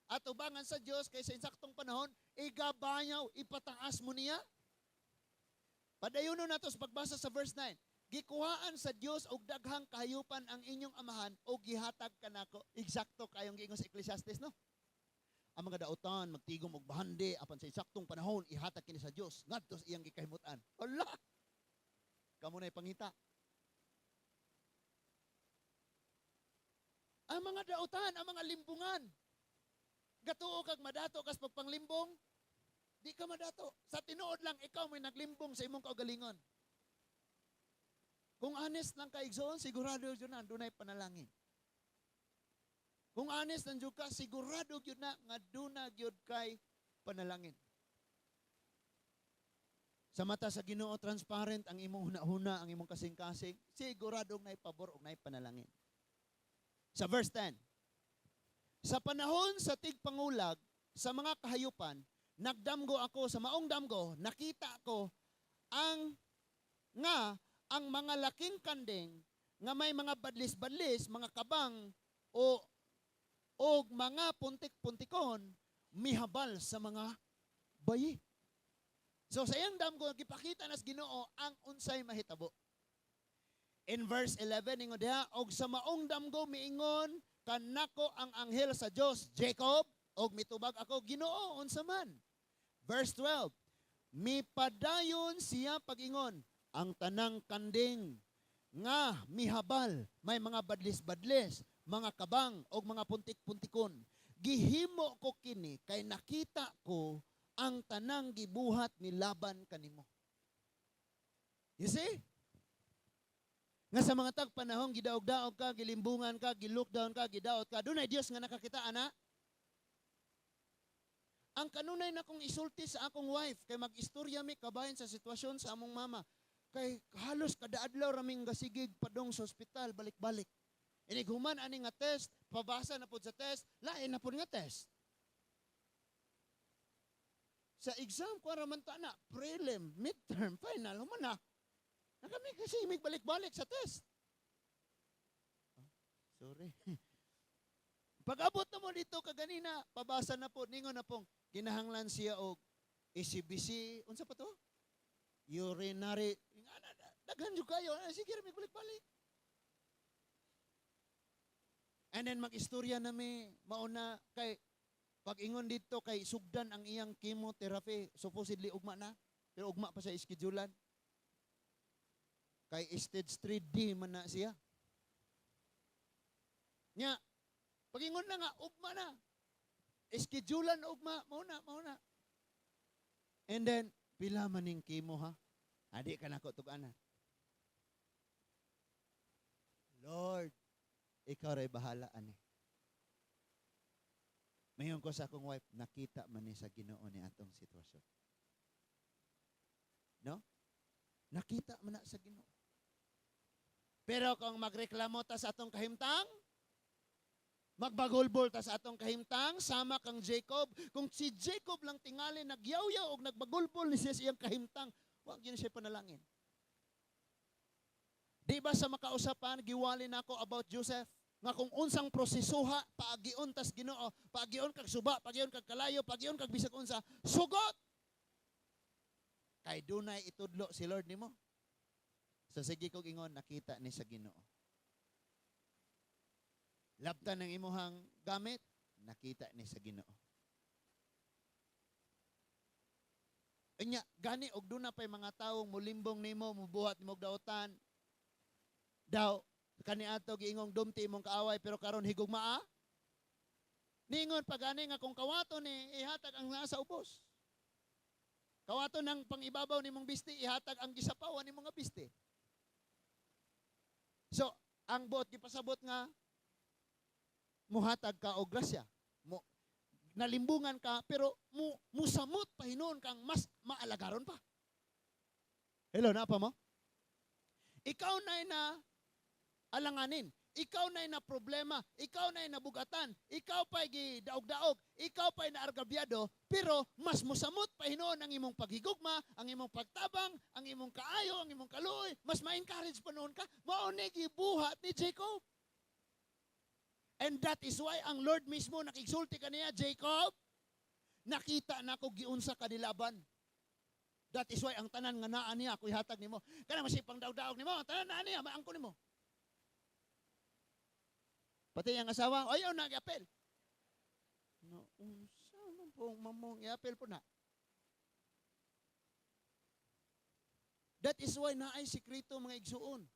at ubangan sa Dios kay sa insaktong panahon igabayaw, ipataas mo niya. Padayonon nato sa pagbasa sa verse 9. Gikuhaan sa Dios og daghang kahayupan ang inyong amahan og gihatag kanako. Eksakto kayong giingon sa Ecclesiastes, no? Ang mga dautan magtigom og bahandi, apan sa eksaktong panahon ihatag kini sa Dios ngadto sa iyang gikahimutan. Hala. Kamo na'y pangita. Ang mga dautan, ang mga limbungan. Gatuo kag madato kas pagpanglimbong, di ka madato. Sa tinuod lang, ikaw may naglimbong sa imong kaugalingon. Kung honest lang ka, igsoon, sigurado yun na, dunay panalangin. Kung honest lang jud ka, sigurado gyud na nga duna gyud kay panalangin. Sa mata sa Ginoo, transparent ang imong hunahuna, ang imong kasing-kasing, sigurado nay pabor og nay panalangin. Sa verse 10, sa panahon sa tigpangulag sa mga kahayupan, nagdamgo ako sa maong damgo, nakita ko ang nga ang mga laking kanding nga may mga badlis-badlis, mga kabang o og mga puntik-puntikon mihabal sa mga bayi. So sa iyang damgo gipakita nas Ginoo ang unsay mahitabo. In verse 11 ingon diha, og sa maong damgo miingon kanako ang anghel sa Dios, Jacob, og mitubag ako, Ginoo, unsa man? Verse 12, mipadayon siya pag-ingon, ang tanang kanding nga mihabal may mga badlis-badlis, mga kabang og mga puntik-puntikon. Gihimo ko kini kay nakita ko ang tanang gibuhat ni Laban kanimo. You see? Nga sa mga tagpanahon gidaog-daog ka, gilimbungan ka, gilockdown ka, gidaot ka, dunay Dios nga nakakita ana. Ang kanunay na kong isulti sa akong wife kay mag-istorya mi kabahin sa sitwasyon sa among mama. Kay halos kada adlaw raming gasigig padong sa ospital balik-balik. Inig human ani nga test, pabasa na pud sa test, lain na pud nga test. Sa exam ko ra man ta na, prelim, midterm, final, human na. Na kami kasi mig balik-balik sa test. Oh, sorry. Pag-abot na mo dito kaganina, pabasa na po, ningon na pong kinahanglan siya og ECBC, unsa pa to? Urinary, daghan jud kayo, sige ra mig balik-balik. And then mag-istorya na mi, mauna kay pag-ingon dito kay sugdan ang iyang chemotherapy, supposedly ugma na, pero ugma pa sa iskedyulan. Kay stage 3D man na siya. Nya, pag-ingon na nga, ugma na. Iskedyulan ugma, mauna, mauna. And then, pila man ning chemo ha? Adi ka nako tug-anan. Lord, ikaw ray bahala ani. Mayon ko sa akong wife, nakita man ni sa Ginoo ni atong sitwasyon. No? Nakita man na sa Ginoo. Pero kung magreklamo ta sa atong kahimtang, magbagulbol ta sa atong kahimtang, sama kang Jacob, kung si Jacob lang tingali nagyaw-yaw og nagbagulbol ni siya sa iyang kahimtang, wag yun siya panalangin. Di ba sa makausapan, giwali nako about Joseph? Nga kung unsang prosesuha, paagion tas Ginoo, paagion kag suba, paagion kag kalayo, paagion kag bisag unsa, sugot! Kay dunay itudlo si Lord nimo. So sige kog ingon, nakita ni sa Ginoo. Labtan ng imuhang gamit, nakita ni sa Ginoo. Unya, gani og duna pay mga tawong mulimbong nimo, mubuhat nimo og daotan. Daw kaniadto giingong dumti imong kaaway pero karon higugmaa. Ningon pa gani nga kung kawato ni ihatag ang nasa ubos. Kawato ng pangibabaw nimong bisti, ihatag ang gisapawan nimong nga bisti. So, ang buot gipasabot nga muhatag ka og grasya. Mo nalimbungan ka, pero mo musamot pa hinuon kang mas maalagaron pa. Hello, naa pa mo? Ikaw na alanganin. Ikaw na problema. Ikaw na nabugatan. Ikaw pa gidaog-daog. Ikaw pa naargabyado. Pero mas musamot pa hinuon ang imong paghigugma, ang imong pagtabang, ang imong kaayo, ang imong kaluoy. Mas ma-encourage pa noon ka. Mao ni gibuhat ni Jacob. And that is why ang Lord mismo nakigsulti kaniya, "Jacob, nakita nako giunsa ka ni Laban. That is why ang tanan nga naa niya ako ihatag nimo. Kana masipang daog-daog nimo, ang tanan naa niya maangko nimo." Pati ang asawa, ayaw na giapel. No, unsa man pong mamong iapel po na. That is why naay sikreto, mga igsuon.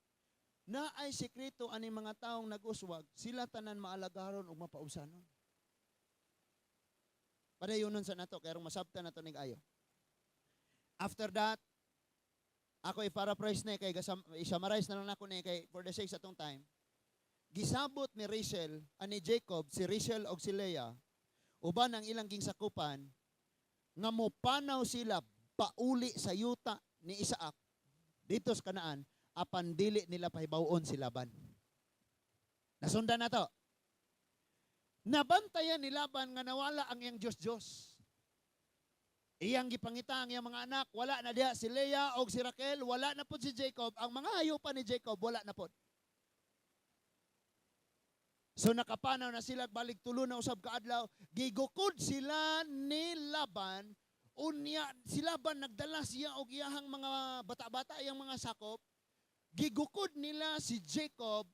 Naay sikreto ani mga taong nag-uswag, sila tanan maalagaron ug mapausanon. Padayonon sa nato kay aron masabtan nato ning ayo. After that, ako i-paraphrase na kay i-summarize na lang nako ni kay for the sake sa atong time. Gisabot ni Rachel ani Jacob si Rachel og si Leah uban ang ilang ginsakupan nga mopanaw sila pauli sa yuta ni Isaac dito sa Kanaan, apan dili nila pahibaw-on si Laban. Nasundan na to. Nabantayan ni Laban nga nawala ang iyang Diyos-Diyos. Iyang gipangita ang iyang mga anak, wala na diha si Leah og si Raquel, wala na pod si Jacob, ang mga hayupan ni Jacob wala na pod. So nakapanaw na sila, balik tulo na usab kaadlaw, gigukod sila ni Laban. Unya si Laban nagdala siya og iyahang mga bata-bata, iyang mga sakop. Gigukod nila si Jacob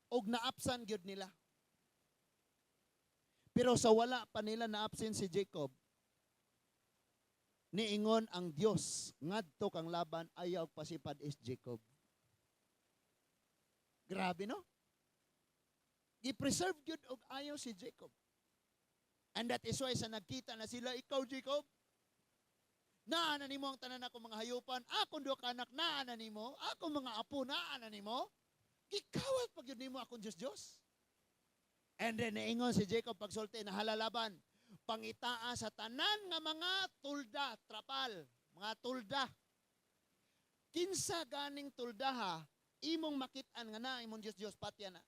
og naapsan gyud nila. Pero sa wala pa nila naapsin si Jacob, niingon ang Dios ngadto kang Laban, "Ayaw pasipad is Jacob." Grabe, no? I-preserve gyud og ayo si Jacob. And that is why sa nagkita na sila, "Ikaw Jacob, naa na nimo ang tanan ako mga hayupan, akong duha ka anak naa na nimo, akong mga apo naa na nimo, gikawat pa gyud nimo akong Dios Dios." And then naingon si Jacob pagsulti, "Nahala Laban, pangitaa sa tanan nga mga tulda, trapal, mga tulda. Kinsa ganing tuldaha imong makit-an nga naa imong Dios Dios, patya na."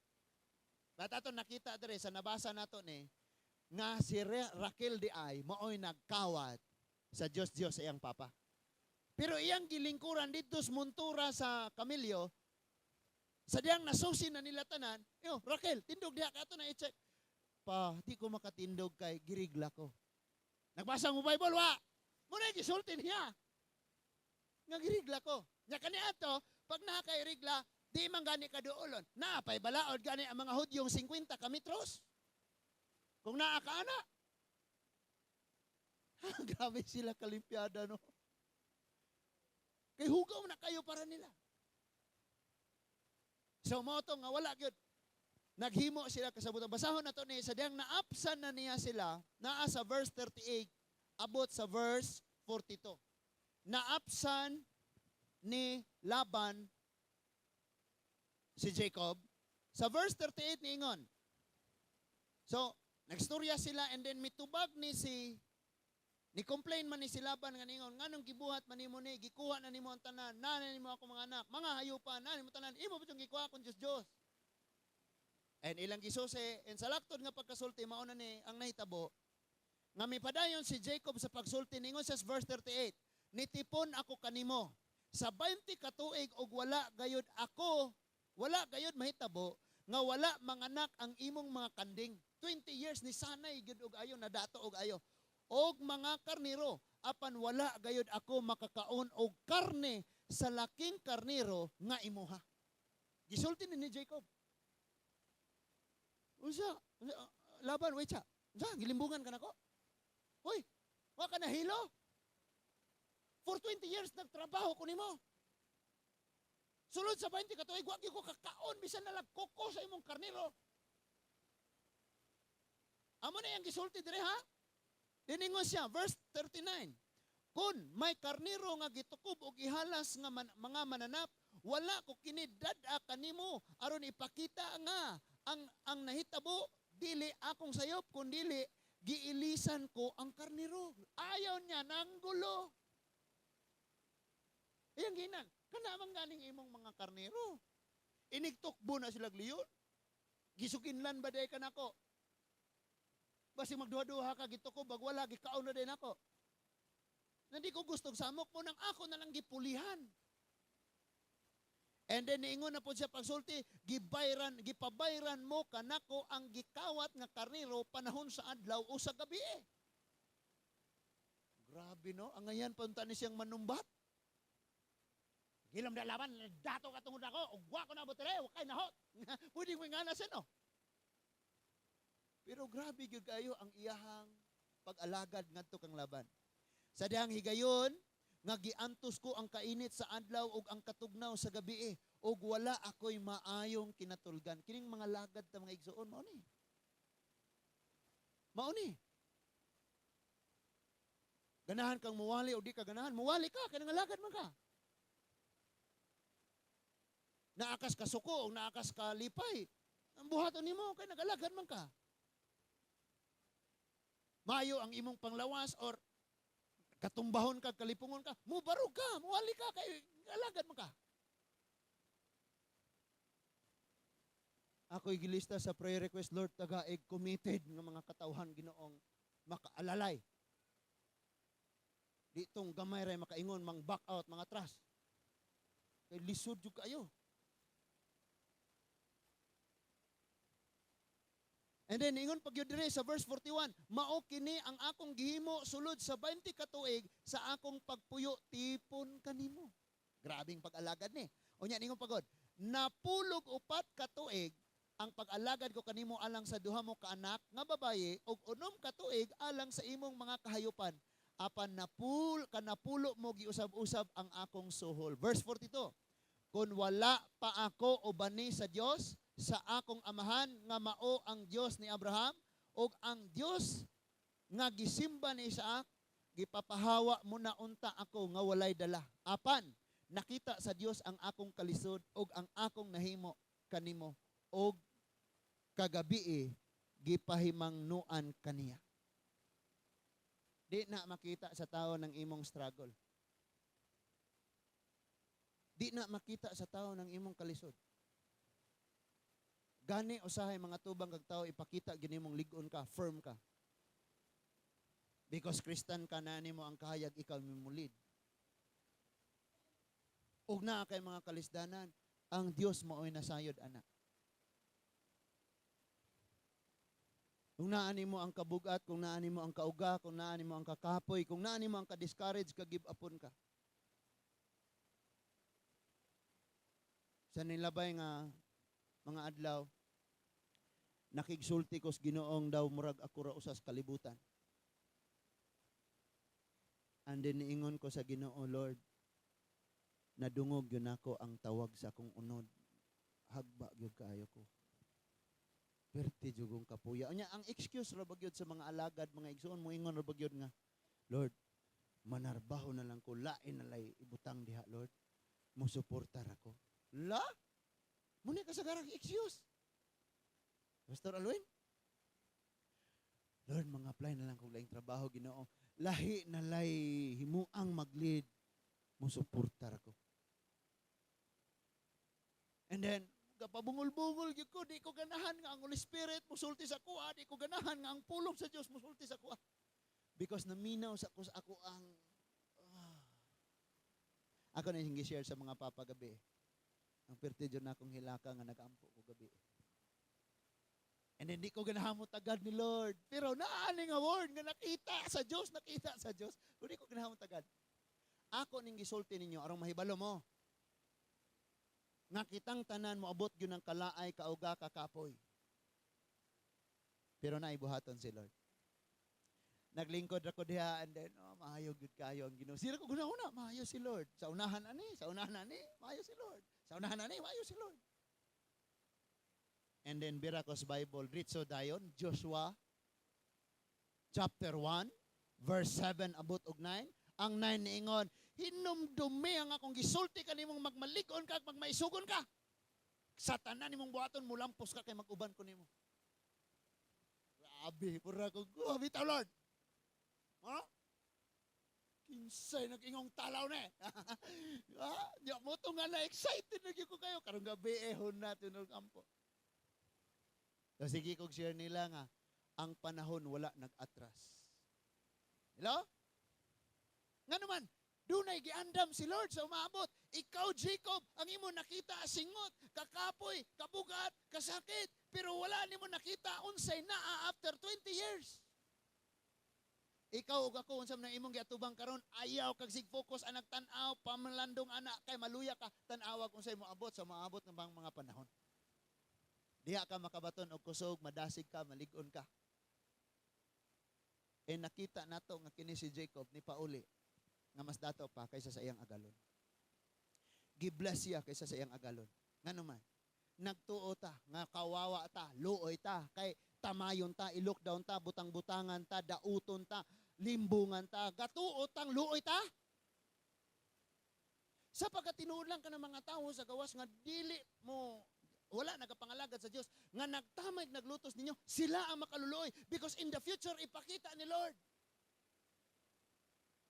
But ato nakita dere sa nabasa nato ni nga si Raquel di ay maoy nagkawat sa Dios Dios sa iyang papa. Pero iyang gilingkuran didto sa montura sa kamilyo sa diyang nasusi na nila tanan, "Yo, Raquel, tindog diha ka ato na i-check." "Pa, di ko makatindog kay girigla ko." Nagbasa mo Bible wa? Muna gisulti niya. Nga girigla ko. Nya kani ato, pag naa kay rigla, di man gani ka duolon. Naa pay balaod gani ang mga Hudyong 50 ka metros. Kung naa ka ana. Grabe sila kalimpiada, no. Kay hugaw na kayo para nila. So mao to nga wala gyud. Naghimo sila kasabutan. Basahon na to ni sa diyang naapsan na niya sila, naa sa verse 38 abot sa verse 42. Naapsan ni Laban si Jacob. Sa verse 38 niingon. So, nagstorya sila and then mitubag ni si ni complain man ni si Laban nga ningon, "Nganong gibuhat man nimo ni? Gikuha na nimo ang tanan, naa na nimo ako mga anak, mga hayupan, naa nimo tanan, imo pa gikuha akong Dios Dios." And ilang gisusi, and sa laktod nga pagkasulti, mao na ni ang nahitabo nga mipadayon si Jacob sa pagsulti. Ningon sa verse 38, "Nitipon ako kanimo sa 20 ka tuig og wala gayud ako, wala gayud mahitabo nga wala manganak ang imong mga kanding." 20 years ni sanay gyud og ayo, nadato og ayo og mga karniro, apan wala gayud ako makakaon og karne sa laking karniro nga imuha. Gisulti ni Jacob. "Unsa? Unsa, Laban, wait sa. Unsa, gilimbungan ka nako? Hoy, wa ka nahilo? For 20 years nagtrabaho ko nimo. Sulod sa 20 ka tuig, wa gyud ko kakaon bisan na lang kuko sa imong karniro." Amo na iyang gisulti dire, ha? Diningon siya, verse 39. "Kung may karniro nga gitukob og ihalas nga mga mananap, Wala ko kini dad-a kanimo aron ipakita nga ang nahitabo dili akong sayop kundili giilisan ko ang karnero. Ayaw niya nang gulo. Iyang ginan, kana man ganing imong mga karnero. Inigtukbo na sila leon. Gisukinlan ba day kanako? Basi magduha-duha ka gituko bag wala gikaon na din ako. Nandi ko gusto samok mo nang ako na lang gipulihan. And then niingon na po siya pagsulti, gibayran, gipabayran mo kanako ang gikawat nga karnero panahon sa adlaw o sa gabi. Grabe, no? Ang ngayan punta ni siyang manumbat. Gilam na laban, dato ka tungod ako, ug wa ko na butere, wa kay nahot. Pwede ko nga na siya, no? Pero grabe gyud kayo ang iyahang pag-alagad ngadto kang Laban. Sa dihang higayon, nga giantos ko ang kainit sa adlaw ug ang katugnaw sa gabi ug wala ako'y maayong kinatulgan. Kining mga lagad ta, mga igsuon, mao ni. Mao ni. Ganahan kang muwali o di ka ganahan, muwali ka, kay nangalagad man ka. Naakas ka suko o naakas ka lipay, ang buhaton nimo kay nagalagad man ka. Mayo ang imong panglawas or katumbahon ka, kalipungon ka, mubarog ka, muwali ka, kay alagad man ka. Ako'y gilista sa prayer request, Lord, tagaig committed nga mga katawhan, Ginoong makaalalay. Di tong gamay ray makaingon, mang back out, mga trust. Kay lisod jud kayo. And then, ingon pag yun dire sa verse 41, mao kini ang akong gihimo sulod sa 20 ka tuig sa akong pagpuyo, tipon kanimo. Grabing pag-alagad ni. Unya, ingon pagod, napulog 4 ka tuig ang pag-alagad ko kanimo alang sa duha mo ka anak nga babaye ug 6 ka tuig alang sa imong mga kahayupan. Apan kanapulo mo giusab-usab ang akong suhol. Verse 42, kun wala pa ako ubani sa Dios sa akong amahan nga mao ang Dios ni Abraham ug ang Dios nga gisimba ni Isaac, gipapahawa mo na unta ako nga walay dala. Apan nakita sa Dios ang akong kalisod ug ang akong nahimo kanimo ug kagabii gipahimangnuan kaniya. Di na makita sa tao ng imong struggle. Di na makita sa tao ng imong kalisod. Gani usahay mga tubang kag tao ipakita gini mong lig-on ka, firm ka. Because Christian ka na nimo ang kahayag, ikaw mimulid. Ug naa kay mga kalisdanan, ang Dios maoy nasayod ana. Kung naa nimo ang kabugat, kung naa nimo ang kauga, kung naa nimo ang kakapoy, kung naa nimo ang ka-discourage, ka-give upon ka. Sa nilabay nga mga adlaw, nakigsulti ko sa Ginoong daw murag ako ra usas kalibutan. And then niingon ko sa Ginoo, Lord, nadungog yun ako ang tawag sa akong unod. Hagba gyud kaayo ko. Perti jugong kapuya. Unya, ang excuse ra ba gyud sa mga alagad, mga igsoon, moingon ra ba gyud nga, Lord, manarbaho na lang ko, lain na lay ibutang diha, Lord. Musuportar ako. La? Muna ka sa garang excuse. Pastor Alwin? Lord, mga apply na lang kong laing trabaho, Ginoo. Lahi na lay himuang mag-lead, musuportar ako. And then, kapabungol-bungol gyud ko, di ko ganahan nga ang Holy Spirit musulti sa kuha, di ko ganahan nga ang pulong sa Dios musulti sa kuha. Because naminaw sa ako sa ako ang ako na yung share sa mga papa gabi. Ang perti dyan na akong hilaka nga nag-ampo ko gabi. And then di ko ganahan mo tagad ni Lord. Pero naani nga word nga nakita sa Dios, nakita sa Dios. Pero di ko ganahan mo tagad. Ako ning gisulti ninyo aron mahibalo mo. Nga kitang tanan moabot gyud ang kalaay, kauga, kakapoy. Pero naibuhaton si Lord. Naglingkod ra ko diha and then oh, maayo gyud kayo ang Ginoo. Sira ko guna-una, maayo si Lord. Sa unahan ani, sa unahan ani, maayo si Lord. Sa unahan ani, maayo si Lord. And then bira ko sa Bible, Ritso dayon, Joshua chapter 1, verse 7 abot og 9. Ang 9 niingon, Hinumdumi ang akong gisulti kanimong magmalig-on ka at magmaisugon ka. Sa tanan nimong buhaton, mulampos ka kay mag-uban ko nimo. Grabe, pura ko, grabe ta, Lord. Ha? Kinsay nag-ingong talaw na eh. Ha? Di mo to nga na excited na gyud ko kayo. Karong gabi eh, hunat yun kampo. So sige kog share nila nga, ang panahon wala nag-atras. Hello? Nga naman, dunay giandam si Lord sa umaabot. Ikaw, Jacob, ang imo nakita singot, kakapoy, kabugat, kasakit, pero wala nimo nakita unsay naa after 20 years. Ikaw ug ako, unsa man ang imong giatubang karon, ayaw kag sig focus anag tan-aw pamalandong ana kay maluya ka, tan-awag unsay moabot sa maabot ng bang mga panahon. Diha ka makabaton og kusog, madasig ka, malig-on ka. Eh nakita nato nga kini si Jacob ni pauli nga mas dato pa kaysa sa iyang agalon. Gibless siya kaysa sa iyang agalon. Ngano man? Nagtuo ta nga kawawa ta, luoy ta, kay tamayon ta, i-lockdown ta, butang-butangan ta, dauton ta, limbungan ta, gatuo tang luoy ta. Sa pagkatinuod lang ka ng mga tao sa gawas nga dili mo wala nagapangalagad sa Dios nga nagtamay naglutos ninyo, sila ang makaluluoy because in the future ipakita ni Lord.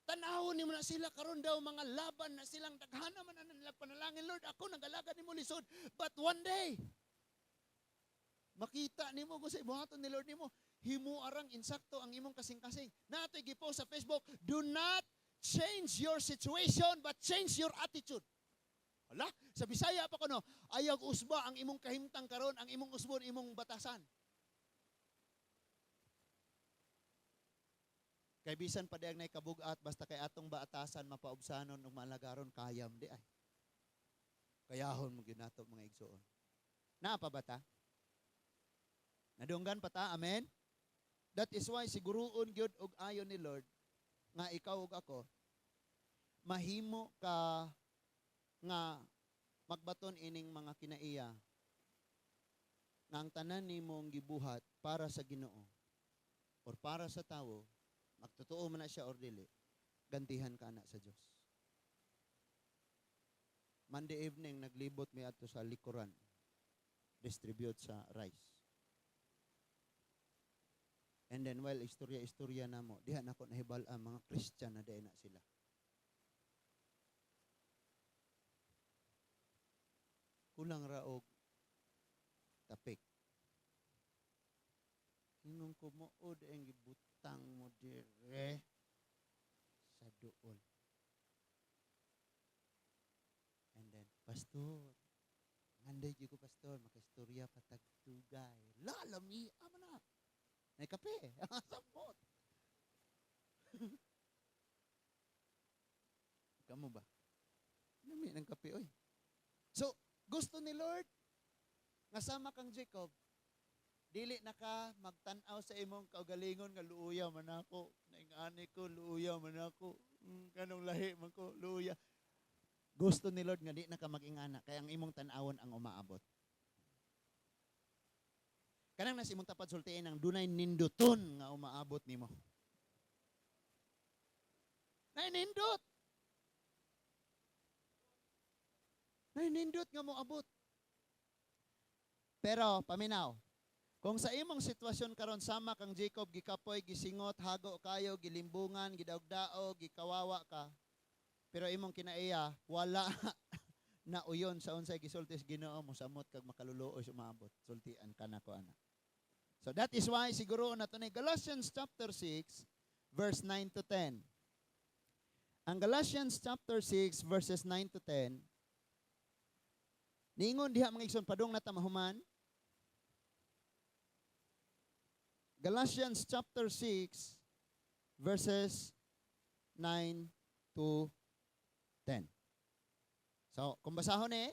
Tanawon nimo na sila karon daw mga laban na silang daghana man na nila panalangin, Lord, ako nagalagad nimo lisod, but one day makita nimo kung sa ibuhaton ni Lord nimo, himo arang insakto ang imong kasing-kasing. Natoy gipost sa Facebook, "Do not change your situation but change your attitude." Hala, sa Bisaya pa kuno, ayaw usba ang imong kahimtang karon, ang imong usbon imong batasan. Kay bisan pa diyang nay kabugat, basta kay atong baatasan mapaubsanon ug maalagaron, kayam di ay. Kayahon mo gyud nato, mga igsoon. Naa pa ba ta? Nadunggan pa ta, amen? That is why siguruon gyud og ayon ni Lord nga ikaw ug ako mahimo ka nga magbaton ining mga kinaiya nga ang tanan nimong gibuhat para sa Ginoo or para sa tawo, magtotoo man na siya or dili, gantihan ka na sa Dios. Monday evening, naglibot mi adto sa likuran, distribute sa rice. And then while istorya-istorya namo, diha nako nahibal-an mga Christian na diay na sila. Kulang ra og tapik. Ingon ko, mao ang gibutang mo dire sa duol. And then, "Pastor, nganday gyud ko, Pastor, makaistorya patagtugay." Lalami, ama na. May kape. Samot. Kamo ba? Lami ng kape, oy. So, gusto ni Lord, nga sama kang Jacob, dili na ka magtan-aw sa imong kaugalingon nga luuya man ako, naingani ko, luuya man ako, kanong lahi man ko, luuya. Gusto ni Lord nga di na ka mag-ingana, kaya ang imong tan-awon ang umaabot. Kanang nasa imong tapad sultiin ang dunay ninduton nga umaabot nimo. Nay nindot. Nay nindot nga moabot. Pero paminaw, kung sa imong sitwasyon karon sama kang Jacob, gikapoy, gisingot, hago kayo, gilimbungan, gidaogdao, gikawawa ka, pero imong kinaiya wala na uyon sa unsay gisulti sa Ginoo, mosamot kag makaluluoy sumabot. Sultian ka nako ana. So that is why siguro na to ni Galatians chapter 6 verse 9 to 10. Ang Galatians chapter 6 verses 9 to 10, niingon diha mga igsoon, padung na ta mahuman. Galatians chapter 6 verses 9 to 10. So, kung basahon ni,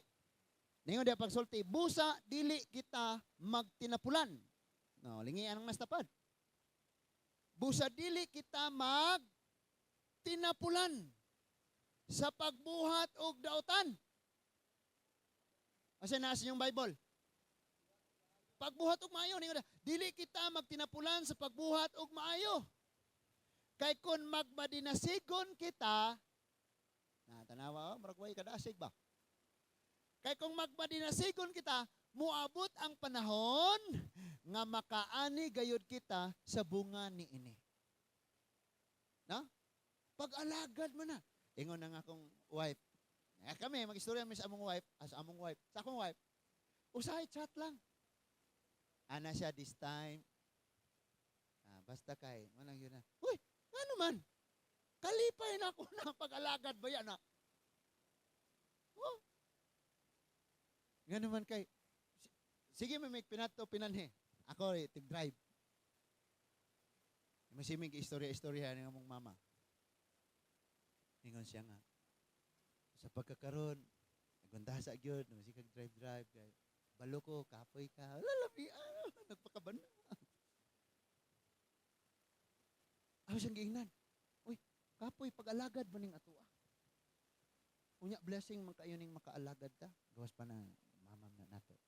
ningon diha pagsulti, busa dili kita magtinapulan. No, lingi anong nastapad. Busa dili kita magtinapulan sa pagbuhat og dautan. Asa na sa inyong Bible? Pagbuhat og maayo, ningon diha, dili kita magtinapulan sa pagbuhat og maayo. Kay kun magmadinasigon kita, Na tanawa, oh, murag way kadasig ba? Kay kung magmadinasigon kita, muabot ang panahon nga makaani gayud kita sa bunga ni ini. Na? Pag-alagad mo na. Ingon na nga akong wife. Eh, kami, mag-istorya mi sa among wife, ah, sa among wife, sa akong wife. Usahay chat lang. Ana siya this time. Ah, basta kay, manang yun na. Uy, ano man? Kalipay na ako na pag-alagad ba yan na? Oh. Nga naman kay, sige may pinato pinanhi. Ako eh, tig-drive. Masimig istorya-istorya ng among mama. Ingon siya nga, sa pagkakaroon, nagundasa gyud, masikag drive-drive kay balo ko, kapoy ka, wala labi, ah, nagpakaban na. Ako siyang giingnan. Uy, kapoy, pag-alagad mo ning atua. Unya, blessing man kayo ning makaalagad ta. Gawas pa na, mamam na nato.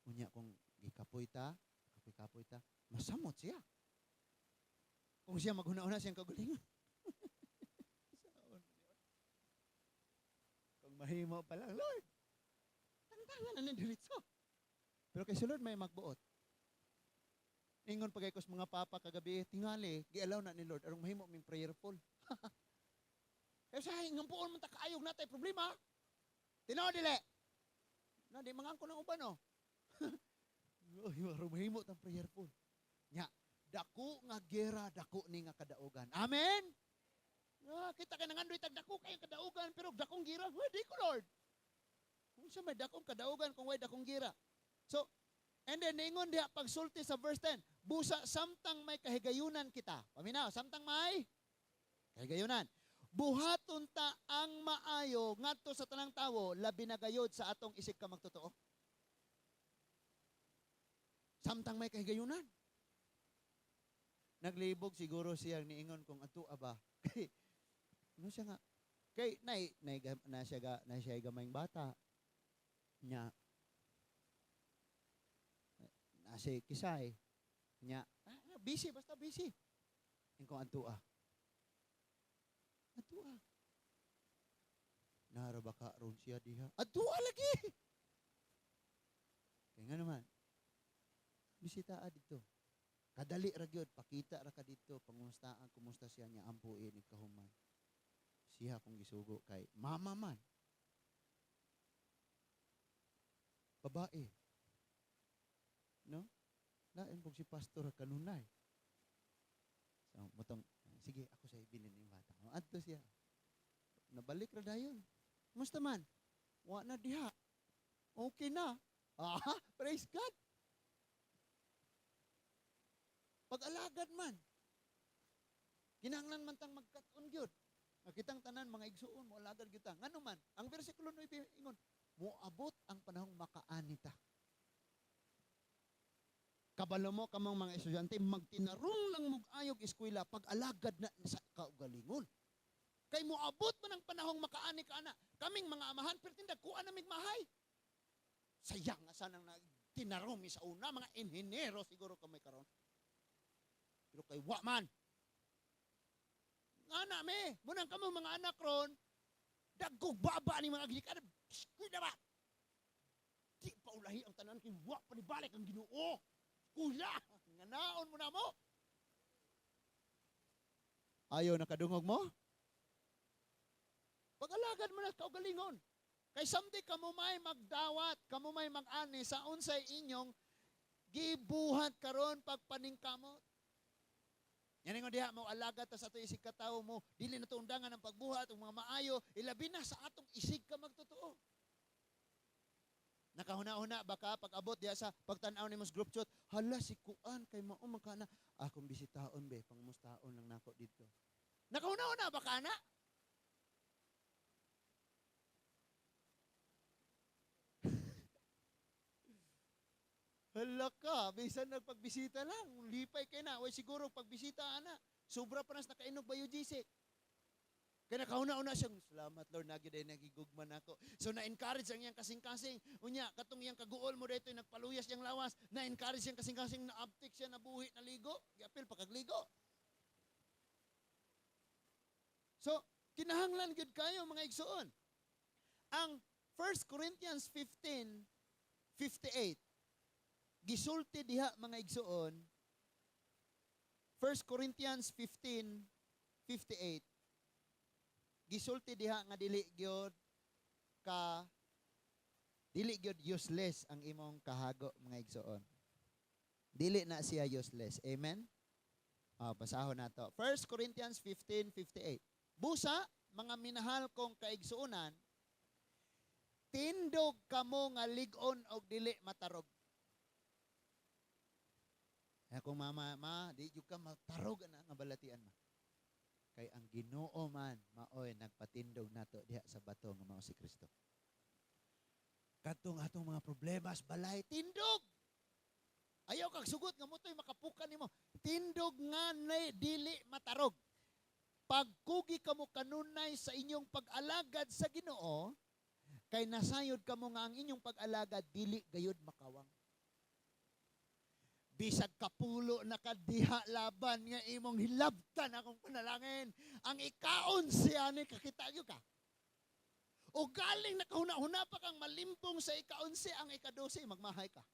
Unya, kung gikapoy ta, kapoy-kapoy ta, masamot siya. Kung siya maghuna-una siyang kagulingon. Kung mahimo pa lang, Lord, tangtangan na ni diretso. Pero kay si Lord may magbuot. Ingon pa kay kos mga papa kagabi, tingali, gialaw na ni Lord, arong mahimo ming prayerful. Kaya sa ngampuon man ta kaayog natay problema. Tinuod dili. Na di mangangko ng uban, no. Uy, arong mahimo tang prayerful. Nya, dako nga gera, dako ni nga kadaugan. Amen. Ah, kita kay nangandoy tag dako kay kadaugan pero dakong gira, well, di ko Lord. Unsa may dakong kadaugan kung way dakong gira? So, and then ningon diha pagsulti sa verse 10, busa samtang may kahigayunan kita. Paminaw, samtang may kahigayunan. Buhaton ta ang maayo ngadto sa tanang tawo, labi na gayod sa atong isig ka magtotoo. Samtang may kahigayunan. Naglibog siguro siyang niingon kung ato aba. Kay ano siya nga? Kay nay nay na siya ga na siya gamayng bata. Nya. Na si Kisay. Nya, ah, busy basta busy. Ingkong antua. Atua. Nara baka ron siya diha. Atua lagi. Kaya nga naman, bisita dito. Kadali ra gyud, pakita ra ka dito, pangumustaan, kumusta siya niya, ampuin ni kahuman. Siya kung gisugo kay mama man. Babae. No? Lain pog si pastor kanunay. So, mutong, sige, ako sa ibilin yung bata. Adto siya. Nabalik ra dayon. Kumusta man? Wa na diha. Okay na. Ah, praise God. Pag-alagad man. Kinahanglan man tang magkat-on gyud. Kitang tanan mga igsuon mo alagad gyud ta. Ngano man, ang bersikulo 9 ingon, moabot ang panahong makaani ta. Kabalo mo kamong mga estudyante, magtinarong lang mog ayog eskwela pag-alagad na sa kaugalingon. Kay moabot man ang panahong makaani ka ana. Kaming mga amahan pertinda kuan na mig mahay. Sayang nga sanang tinarong mi sa una, mga inhinero siguro kamay karon. Pero kay wa man. Nga na me, munang kamo mga anak ron, dagkog baba ni mga gikan. Kuya ba? Di pa ulahi ang tanan kay wa pa ni balik ang Ginoo. Kuya, nga naon mo na mo. Ayaw nakadungog mo? Pag-alagad mo na kaugalingon. Kay someday kamo may magdawat, kamo may mag-ani sa unsay inyong gibuhat karon pagpaningkamot. Yan nga diha mo alagad ta sa ato isig katawo mo, dili na to undangan ang pagbuhat og mga maayo, ilabi na sa atong isig ka magtotoo. Nakahuna-huna baka pag-abot diha sa pagtan-aw nimo sa group chat, hala si kuan kay mao man kana akong bisitaon be, pangumustaon lang nako didto. Nakahuna-huna baka na? Hala ka, bisan nagpagbisita lang, lipay kay na, way siguro pagbisita ana, sobra pa nas nakainog biogesic. Kaya nakauna-una siyang, salamat Lord, nagi day nagigugma nako. So na-encourage ang iyang kasing-kasing. Unya, katong iyang kaguol mo dito, nagpaluyas iyang lawas, na-encourage siyang kasing-kasing, na-uptick siya, nabuhi, naligo, giapil pa kagligo. So, Kinahanglan gyud kayo, mga igsoon. Ang 1 Corinthians 15:58, gisulti diha, mga igsoon, 1 Corinthians 15:58, gisulti diha nga dili gyud useless ang imong kahago, mga igsoon. Dili na siya useless. Amen? Ah, basahon nato. 1 Corinthians 15:58. "Busa, mga minahal kong kaigsuonan, tindog kamo nga lig-on og dili matarog." Kaya kung mama, ma, di jud ka matarog ana nga balatian, ma. Kay ang Ginoo man maoy nagpatindog nato diha sa bato nga mao si Kristo. Kadtong atong mga problemas balay, tindog. Ayaw kag sugot nga motoy makapukan nimo. Tindog nga dili matarog. "Pagkugi kamo kanunay sa inyong pag-alagad sa Ginoo, kay nasayod kamo nga ang inyong pag-alagad dili gayud makawang." Bisag kapulo na kadiha, Laban, nga imong hilabtan akong panalangin. Ang ikaon ani kakita gyud ka. O galing nakahuna-huna pa kang malimbong sa ikaonse, ang ikadose, magmahay ka.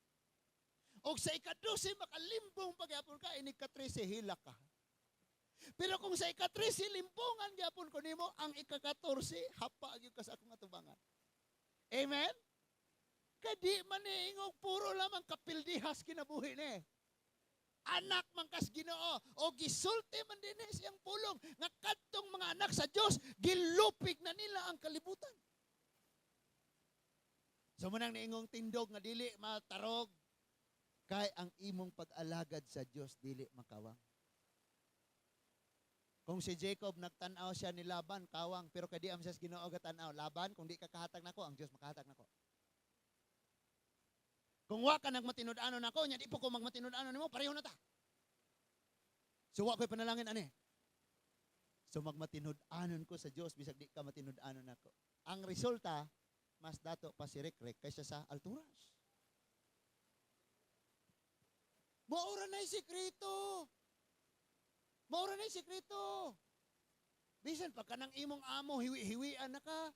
O sa ikadose, makalimbong pagyapon ka, inig ka-13, hilak ka. Pero kung sa ika-13, limbongan gyapon ko nimo, ang ika-14, hapa gyud ka sa akong atubangan. Amen? Kadi man ni ingog puro lamang kapildihas kinabuhi ni. Anak man kas Ginoo o gisulti man din siyang pulong nga kadtong mga anak sa Dios gilupig na nila ang kalibutan. So munang niingong tindog nga dili matarog kay ang imong pag-alagad sa Dios dili makawang. Kung si Jacob nagtan-aw siya ni Laban, kawang, pero kay di am siya sa Ginoo gatanaw, "Laban, kung di ka kahatag nako, ang Dios makahatag nako. Kung wa ka nagmatinud-anon nako, nya di po ko magmatinud-anon nimo, pareho na ta. So wa ko'y panalangin ani. So magmatinud-anon ko sa Dios bisag di ka matinud-anon nako." Ang resulta, mas dato pa si Rick kaysa sa Alturas. Maura na sikreto. Maura na sikreto. Bisan pa kanang imong amo, hiwi-hiwian na ka.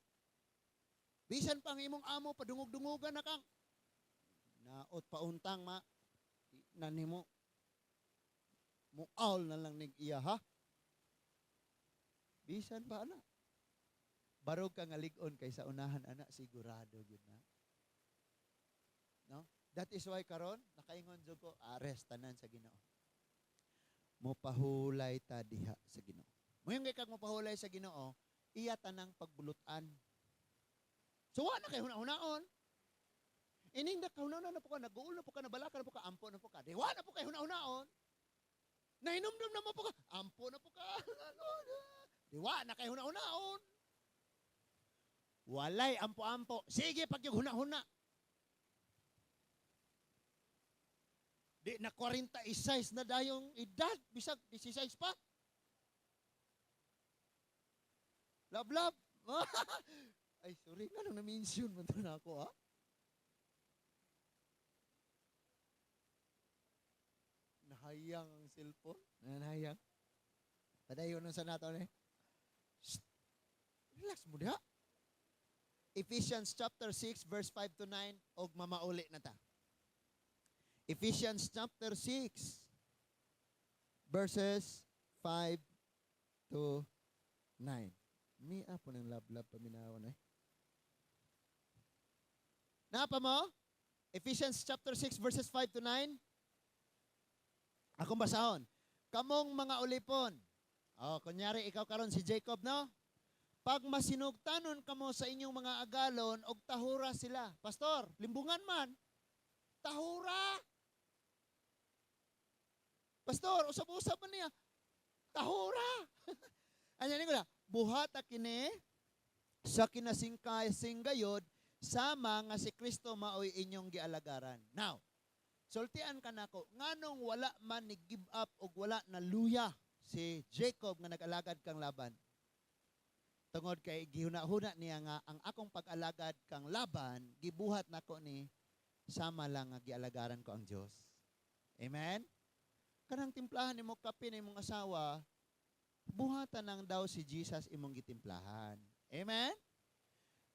Bisan pa ang imong amo, padungog-dungugan na kang. Naot pauntang ma. Di na nimo. Muawl na lang nig iya, ha. Bisan pa ana. Barog ka nga lig-on kaysa unahan ana, sigurado gyud na. No? That is why karon nakaingon jud ko ares tanan sa Ginoo. Mopahulay ta diha sa Ginoo. Moingon kag mopahulay sa Ginoo, iya tanang pagbulutan. So wa na kay huna-hunaon. Ining nakahuna-huna na po ka, nag-uul na po ka, nabalaka na po ka, ampo na po ka. Di wa na po kay huna-hunaon. Nahinumdum na mo po ka, ampo na po ka. Ano, di wa na kay huna-hunaon. Walay ampo-ampo. Sige pag yung huna-huna. Di na 46 na dayong edad, bisag 16 pa. Love, love. Ay, sorry, nga nung na-mention mo to na ako, ha? Nahayang ang cellphone. Nahayang. Padayon nun sa nato ni. Shh. Relax mo diha. Ephesians chapter 6 verse 5 to 9 og mamauli na ta. Ephesians chapter 6 verses 5 to 9. Mi apo ng love-love paminawan eh. Napa mo? Ephesians chapter 6 verses 5 to 9. Akong basahon. "Kamong mga ulipon." Oh, kunyari ikaw karon si Jacob, no? "Pag masinugtanon kamo sa inyong mga agalon og tahura sila." Pastor, limbungan man. Tahura. Pastor, usab-usab man niya. Tahura. Anya ni ko na, "Buhata kini sa kinasingkasing gayod sama nga si Kristo maoy inyong gialagaran." Now, sultian ka nako, nganong wala man ni give up og wala na luya si Jacob nga nag-alagad kang Laban? Tungod kay gihuna-huna niya nga ang akong pag-alagad kang Laban, gibuhat nako ni sama lang nga gialagaran ko ang Dios. Amen? Kanang timplahan nimo kape na imong asawa, Buhatan nang daw si Jesus imong gitimplahan. Amen?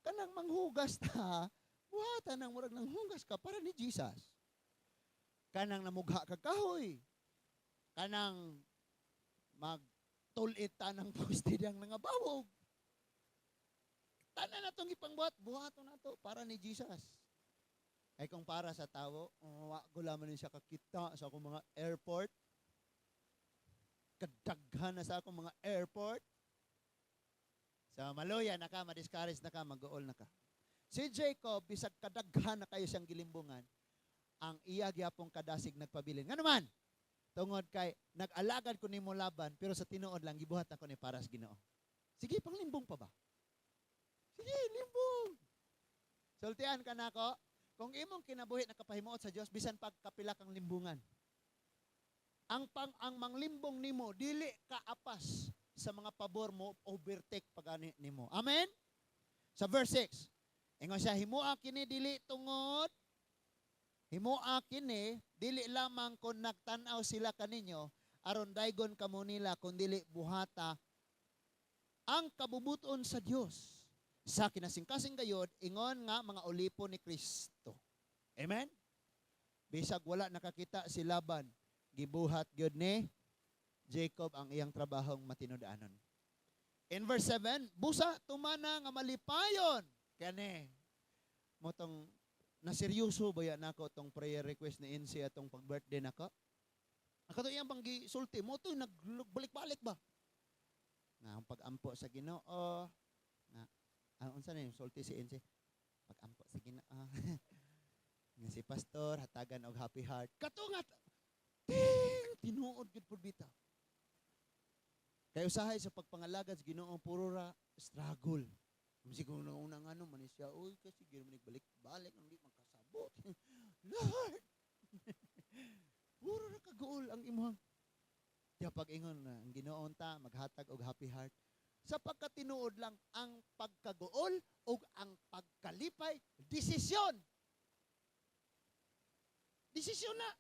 Kanang manghugas ta, buhatan nang murag nang hugas ka para ni Jesus. Kanang namugha ka kahoy. Kanang magtulit ta ng poste diyang nangabawog. Tanan na itong ipangbuhat, buhaton na to para ni Jesus. Ay kung para sa tao, oh, wa ko lamang siya kakita sa akong mga airport. Kadaghan na sa akong mga airport. So maluya na ka, ma-discourage na ka, mag-uol na ka. Si Jacob, bisag kadaghan na kayo siyang gilimbungan, ang iya gyapong kadasig nagpabilin. Nga naman, tungod kay nag-alagad ko nimo, Laban, pero sa tinuod lang gibuhat ako ni para sa Ginoo. Sige, panglimbong pa ba? Sige, limbong. Sultian ka nako, kung imong kinabuhi nakapahimuot sa Dios, bisan pag kapila kang limbungan. Ang manglimbong nimo dili ka apas sa mga pabor mo, overtake pagani nimo. Amen? Sa verse 6, ingon siya, himoa kini dili lamang kung nagtan-aw sila kaninyo aron daygon kamo nila, kun dili buhata ang kabubuton sa Dios sa kinasingkasing gayod, ingon nga mga ulipon ni Kristo. Amen? Bisag wala nakakita si Laban, gibuhat gyud ni Jacob ang iyang trabahong matinud-anon. In verse 7, busa tumana nga malipayon. Kani mo tong naseryoso ba ya nako tong prayer request ni NC atong pag-birthday nako. Akato iyang pang gisulti mo to, nagbalik-balik ba? Nga ang pag-ampo sa Ginoo nga unsa na yung sulti si NC? Pag-ampo sa Ginoo. Nga si pastor hatagan og happy heart. Kato nga ting tinuod gyud pud bitaw. Kay usahay sa pagpangalagad sa Ginoo, puro ra struggle. Kasi kung una nga ano man siya, uy, kasi gino man balik-balik, hindi man kasabot. Lord! Puro ra kaguol ang imuhang. Diya pag-ingon na ang Ginoo ta maghatag og happy heart. Sa pagkatinuod lang, ang pagkaguol ug ang pagkalipay, desisyon. Desisyon na.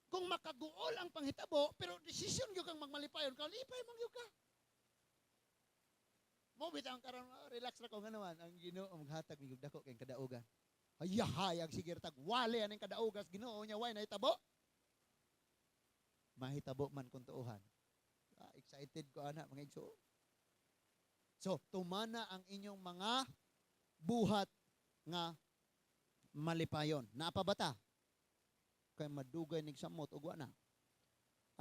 Kung makaguol ang panghitabo, pero desisyon gyud kang magmalipayon, kalipay man gyud ka. Mo bitaw ang karon, relax ra ko nga naman ang Ginoo maghatag mig dako kay kadaugan. Hayahayag sige tag wali aning kadaugas Ginoo nya way nahitabo. Mahitabo man kung tuohan. Ah, excited ko ana, mga igsoon. So, tumana ang inyong mga buhat nga malipayon. Naa pa ba ta? Kay madugay nig samot ug wa na.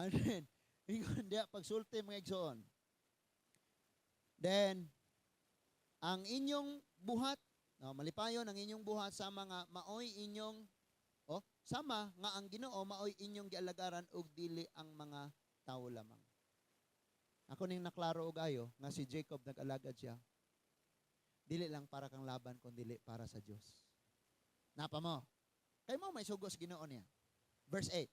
And then, ingon diya pagsulti, mga igsoon. Then, ang inyong buhat, no, malipayon ang inyong buhat sa mga maoy inyong, oh, sama nga ang Ginoo maoy inyong gialagaran ug dili ang mga tawo lamang. Ako ning naklaro og ayo nga si Jacob nag-alagad siya dili lang para kang Laban kun dili para sa Dios. Napa mo? Kay mo may sugos Ginoo niya. Verse 8.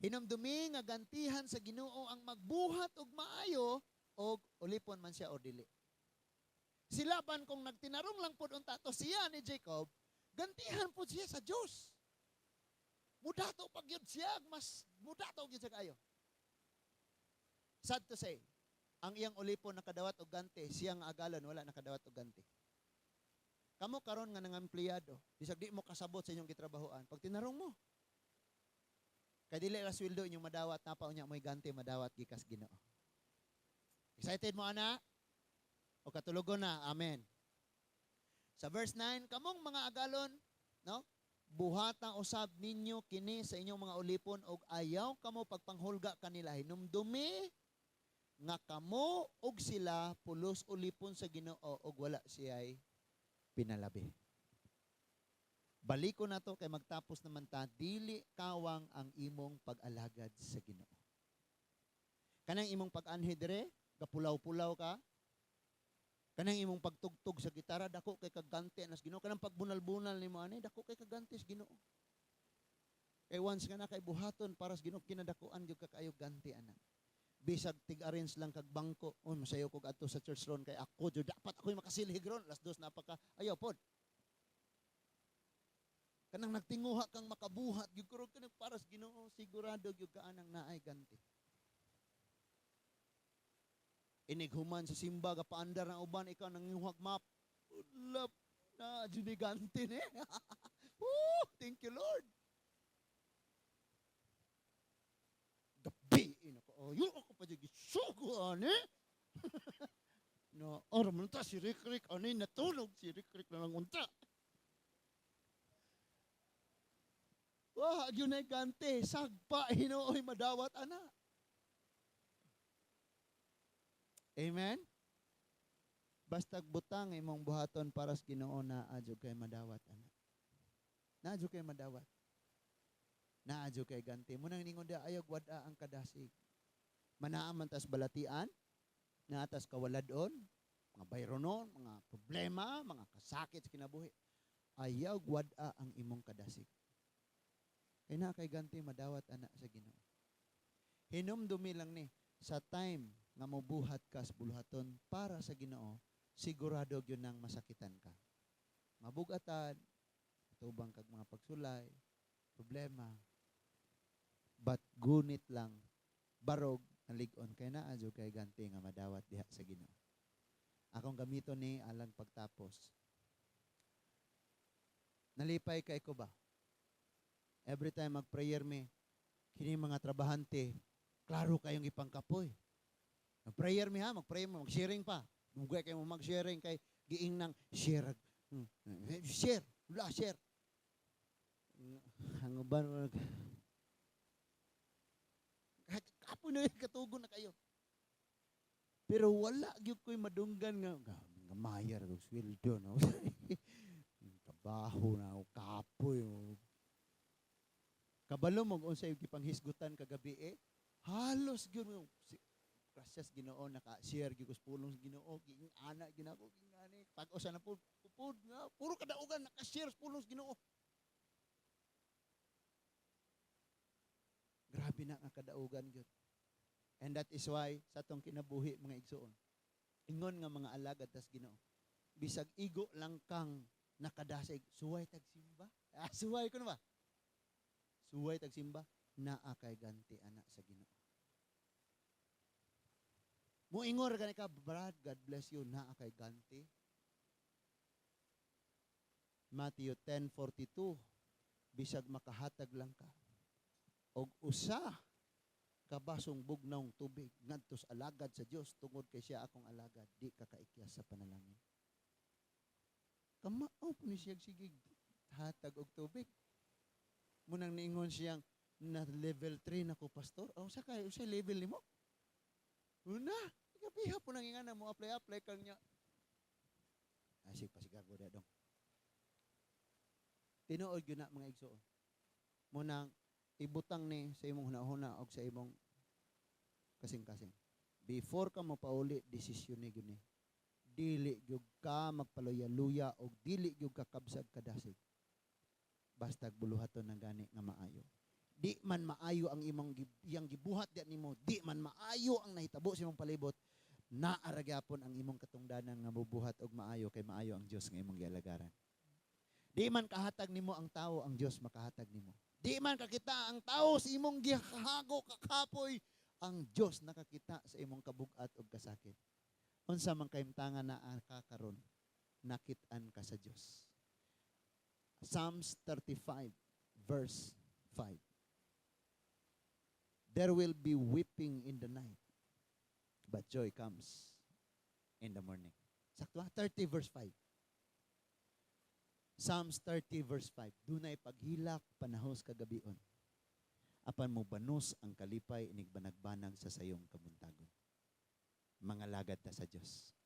Hinumdumi nga gantihan sa Ginoo ang magbuhat og maayo og ulipon man siya o dili. Si Laban, kung nagtinarong lang pud unta to siya ni Jacob, gantihan pud siya sa Dios. Mudato pag yun siya, mas mudato gyud siya kayo. Sad to say, ang iyang ulipon nakadawat og ganti, siya nga agalon wala nakadawat og ganti. Kamo karon nga nangampleyado, bisag di mo kasabot sa inyong gitrabahoan, pag tinarong mo, kay dili ra sweldo inyong madawat, napa unya mo'y ganti madawat gikas Ginoo. Excited mo ana? O katulogon na? Amen. Sa verse 9, kamong mga agalon, no? Buhata usab ninyo kini sa inyong mga ulipon og ayaw kamo pagpanghulga kanila. Hinumdumi nga kamo og sila pulos ulipon sa Ginoo og wala siya'y pinalabi. Baliko na to kay magtapos naman ta, dili kawang ang imong pag-alagad sa Ginoo. Kanang imong pag-anhi dire, gapulaw-pulaw ka. Kanang imong pagtugtog sa gitara, dako kay kaganti nas Ginoo. Kanang pagbunal-bunal nimo ani, dako kay kaganti sa Ginoo. Kay once nga na kay buhaton para sa Ginoo, kinadakuan gyud ka kaayo ganti ana. Bisag tig-arrange lang kag bangko, oh, masayo kog adto sa church ron kay ako jud dapat ako'y makasilhig ron, 2:00 na pa ka, ayaw pod. Kanang nagtinguha kang makabuhat gyud kurog kanang para sa Ginoo, sigurado gyud ka anang naay ganti. Inig human sa simba, gapaandar ang uban, ikaw nanginguhag map. Ulap na, ganti ni. Woo, thank you, Lord. Gabi, ina ko. Oh, yun ako pa dyan, gisugo, ani. No, or man ta si Rick Rick, ani natulog si Rick Rick na lang unta. Wah, gyud na ganti, sagpa hinuoy madawat ana. Amen? Bastag butang imong buhaton para sa Ginoo, naa jud kay madawat ana. Naa jud kay madawat. Naa jud kay ganti. Munang ningon dia ayaw wad-a ang kadasig. Manaa man tas balatian, naa tas kawaladon, mga bayronon, mga problema, mga kasakit sa kinabuhi. Ayaw wad-a ang imong kadasig. Kay naa kay ganti madawat ana sa Ginoo. Hinumdumi lang ni sa time nga mobuhat ka sa buluhaton para sa Ginoo, sigurado gyud nang masakitan ka. Mabugatan, tubang kag mga pagsulay, problema. But gunit lang barog nalig-on kay naa jud kay ganti nga madawat diha sa Ginoo. Akong gamiton ni alang pagtapos. Nalipay kay ko ba? Every time mag-prayer mi, kini mga trabahante, klaro kayong ipangkapoy. Mag-prayer mi ha, mag-prayer mi, mag-sharing pa. Dugay kayo mo mag-sharing kay giing nang share. Share, wala share. Ang uban kahit kapoy na katugon na kayo. Pero wala gyud ko'y madunggan nga nga mayar og sweldo no. Trabaho na ako kapoy. Kabalo mo unsay gipanghisgutan kagabi eh. Halos gyud mo si, gracias Ginoo naka-share gyud ko sa pulong sa Ginoo, giing ana ginako giing ani. Pag-usa na pud pud nga puro kadaugan naka-share sa pulong sa Ginoo. Grabe na nga kadaugan gyud. And that is why sa atong kinabuhi mga igsuon, ingon nga mga alagad tas Ginoo. Bisag igo lang kang nakadasig, suway tag simba. Ah, suway kuno ba? Suway tag simba, naa kay ganti ana sa Ginoo. Muingor gani ka, Brad, God bless you, naa kay ganti. Matthew 10:42, bisag makahatag lang ka og usa ka basong bugnawng tubig ngadto sa alagad sa Dios tungod kay siya akong alagad, di ka kaikyas sa panalangin. Kamao po ni siya sige hatag og tubig. Munang niingon siyang na level 3 na ko, pastor. Oh, sa kay usa level nimo? Una, gabiha po nang ingana mo apply apply kang nya. Ay sige pasigago da dong. Tinuod gyud na mga igsoon. Munang ibutang ni sa imong hunahuna og sa imong kasing-kasing. Before ka mopauli, desisyon ni gyud ni. Dili gyud ka magpaluya-luya og dili gyud ka kabsag kadasig. Bastag buluhaton ng gani nga maayo. Di man maayo ang imong iyang gibuhat diyan nimo, di man maayo ang nahitabo sa imong palibot, naa ra gyapon ang imong katungdanan nga mubuhat og maayo kay maayo ang Dios nga imong gialagaran. Di man kahatag nimo ang tawo, ang Dios makahatag nimo. Di man kakita ang tawo sa imong gihago kakapoy, ang Dios nakakita sa imong kabugat ug kasakit. Unsa man kahimtangan na ka karon, nakit-an ka sa Dios. Psalms 35 verse 5. There will be weeping in the night, but joy comes in the morning. Sakto ha? 30 verse 5. Psalms 30 verse 5. Dunay paghilak panahos kagabion. Apan mo banos ang kalipay inigbanagbanag sa sayong kabuntagon. Mga lagad ta sa Dios.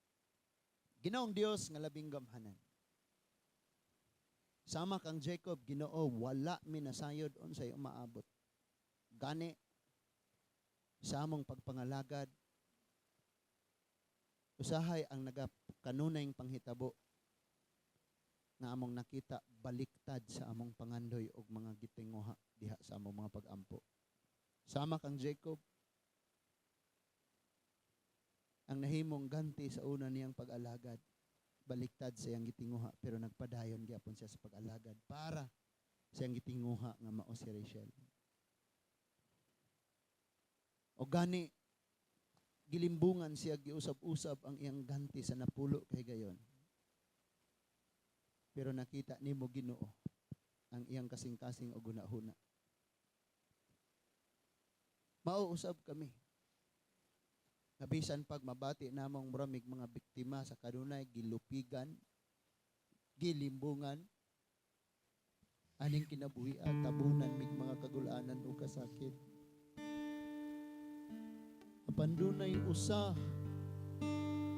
Ginoong Dios nga labing gamhanan. Sama kang Jacob, Ginoo, wala mi nasayod unsay umaabot. Gani sa among pagpangalagad, usahay ang nagakanunay panghitabo nga among nakita baliktad sa among pangandoy og mga gitinguha diha sa among mga pag-ampo. Sama kang Jacob, ang nahimong ganti sa una niyang pag-alagad, baliktad sa iyang gitinguha, pero nagpadayon gyapon siya sa pag-alagad para sa iyang gitinguha nga mao si Rachel. O gani, Gilimbungan siya, giusab-usab ang iyang ganti sa napulo kahigayon. Pero nakita nimo, Ginoo, ang iyang kasing-kasing og hunahuna. Mauusab kami nga bisan pag mabati namong muramig mga biktima sa kanunay gilupigan, gilimbungan, aning kinabuhi at tabunan mig mga kagulanan o kasakit. Apan dunay usa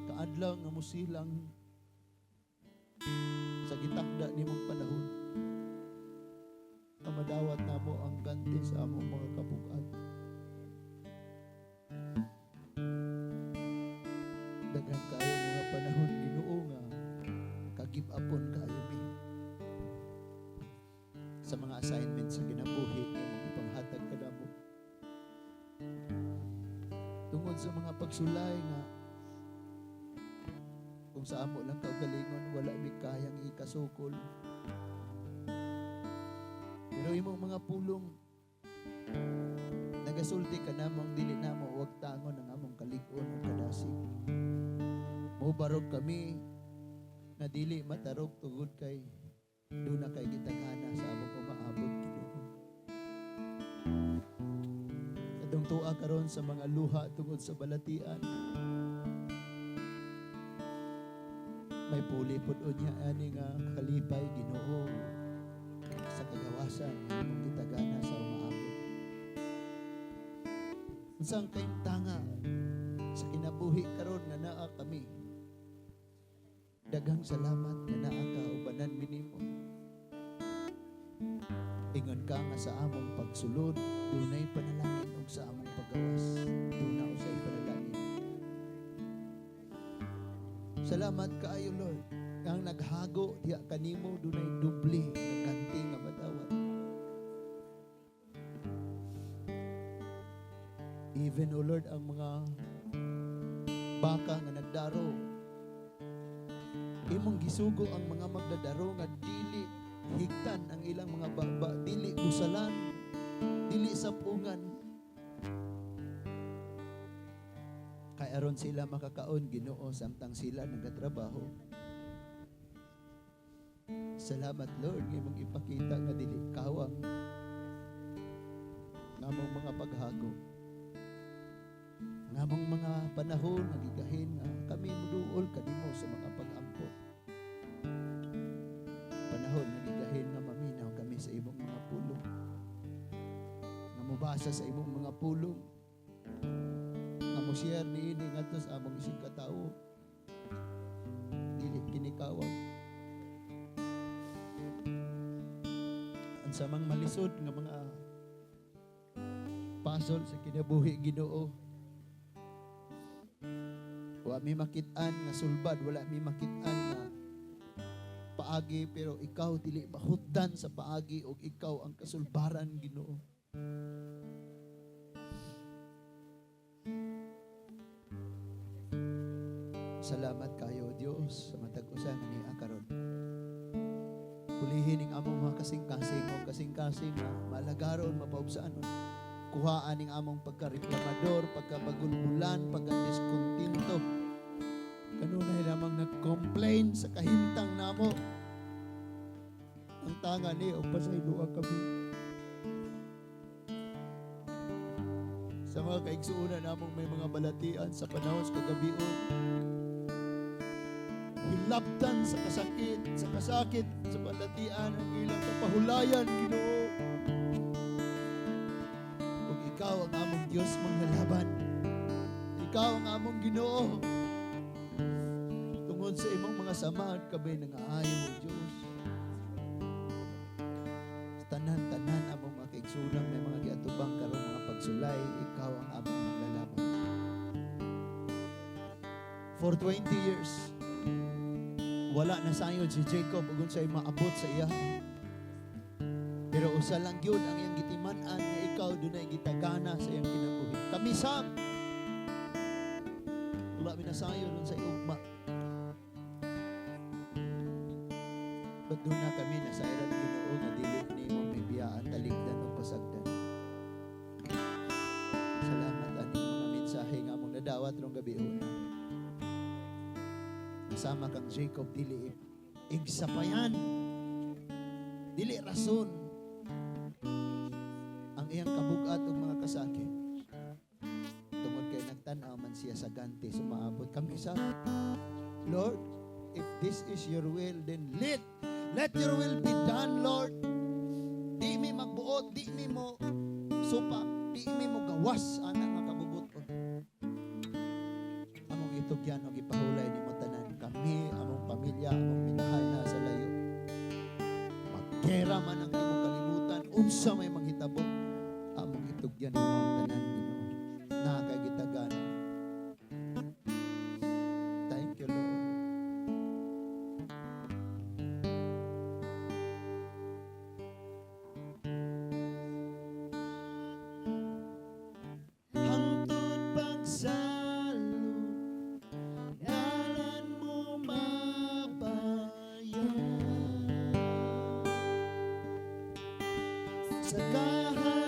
kaadlaw nga musilang sa gitakda nimong panahon nga madawat namo ang ganti sa among mga kabug-at. Daghan kaayo mga panahon, Ginoo, nga ka-give upon kaayo mi sa mga assignment sa kinabuhi nga imong ipanghatag kanamo. Tungod sa mga pagsulay nga kung sa amo lang kaugalingon, wala mi kayang ikasukol. Pero imong mga pulong nagasulti kanamong dili namo wagtangon ang among kalig-on o kadasig. Mobarog kami na dili matarog tungod kay duna kay gitagana sa among umaabot, Ginoo. Kadtong tua karon sa mga luha tungod sa balatian, may puli pod unya ani nga kalipay, Ginoo, sa kagawasan nga imong gitagana sa umaabot. Unsang kahimtanga sa kinabuhi karon nga naa kami? Daghang salamat nga naa ka, ubanan mi nimo. Ingon ka nga sa among pagsulod dunay panalangin ug sa among paggawas duna usay panalangin. Salamat kaayo, Lord. Ang naghago diha kanimo dunay doble nga ganti nga madawat. Even, O Lord, ang mga baka nga nagdaro, imong gisugo ang mga magdadaro nga dili higtan ang ilang mga baba, dili busalan, dili sapungan. Kay aron sila makakaon, Ginoo, samtang sila nagatrabaho. Salamat, Lord, nga imong ipakita nga dili kawang ngamong mga paghago. Ngamong mga panahon nga gigahin nga kami moduol kanimo sa mga pag-ampo. Panahon nga gigahin nga maminaw kami sa imong mga pulong. Nga mobasa sa imong mga pulong. Nga mo-share niini ngadto sa among isig katawo. Dili kini kawang. Ang samang malisod nga mga pasol sa kinabuhi, Ginoo. Wa mi makit-an nga sulbad, wala mi makit-an nga paagi, pero ikaw dili mahutdan sa paagi og ikaw ang kasulbaran, Ginoo. Salamat kayo, Dios, sa matag usa nga niya karon. Pulihin ning among mga kasing-kasing o kasing-kasing nga malagaron, mapaubsaanon. Kuhaan ning among pagkareklamador, pagkabagulbulan, pagkadiskontinto. Kanunay lamang nag-complain sa kahimtang namo. Ang tanga ni o pasayloa kami. Sa mga kaigsuonan namong may mga balatian sa panahon sa kagabion, hilabtan sa kasakit, sa balatian ang ilang kapahulayan, Ginoo. Ug ikaw ang among Dios manglalaban. Ikaw ang among Ginoo. Tungod sa imong mga samad kami nangaayo, Dios. Tanan-tanan among mga kaigsuonan may mga giatubang karong mga pagsulay, ikaw ang among manglalaban. For 20 years, wala na sayod si Jacob ug unsay maabot sa iya. Pero usa lang gyud ang iyang gitiman-an nga ikaw dunay gitagana sa iyang kinabuhi. Kami sab wala mi nasayod unsay ugma. But doon na kami nasayran, Ginoo, nga dili nimo mibiyaan talikdan o pasagdan. Salamat aning mga mensahe nga among nadawat. 4 ng gabi una. Kasama kang Jacob, dili igsapayan. Dili rason ang iyang kabugat ug mga kasakit. Tungod kay nagtan-aw man siya sa ganti, sumaabot kami sa Lord, if this is your will, then let your will be done, Lord. Di mi magbuot, di mi mo supak, di mi mo gawas ana nga kabubuton. Among itugyan og ipahulay nimo tanan kami, among pamilya, among minahal na sa layo. Maggera man ang imong kalibutan, unsa may manghitabo, among itugyan nimo ang tanan, Ginoo. Na kay gitagan. Thank you, Lord. Hangtod pagsalop, ngalan mo mabayan sa kahadlukan.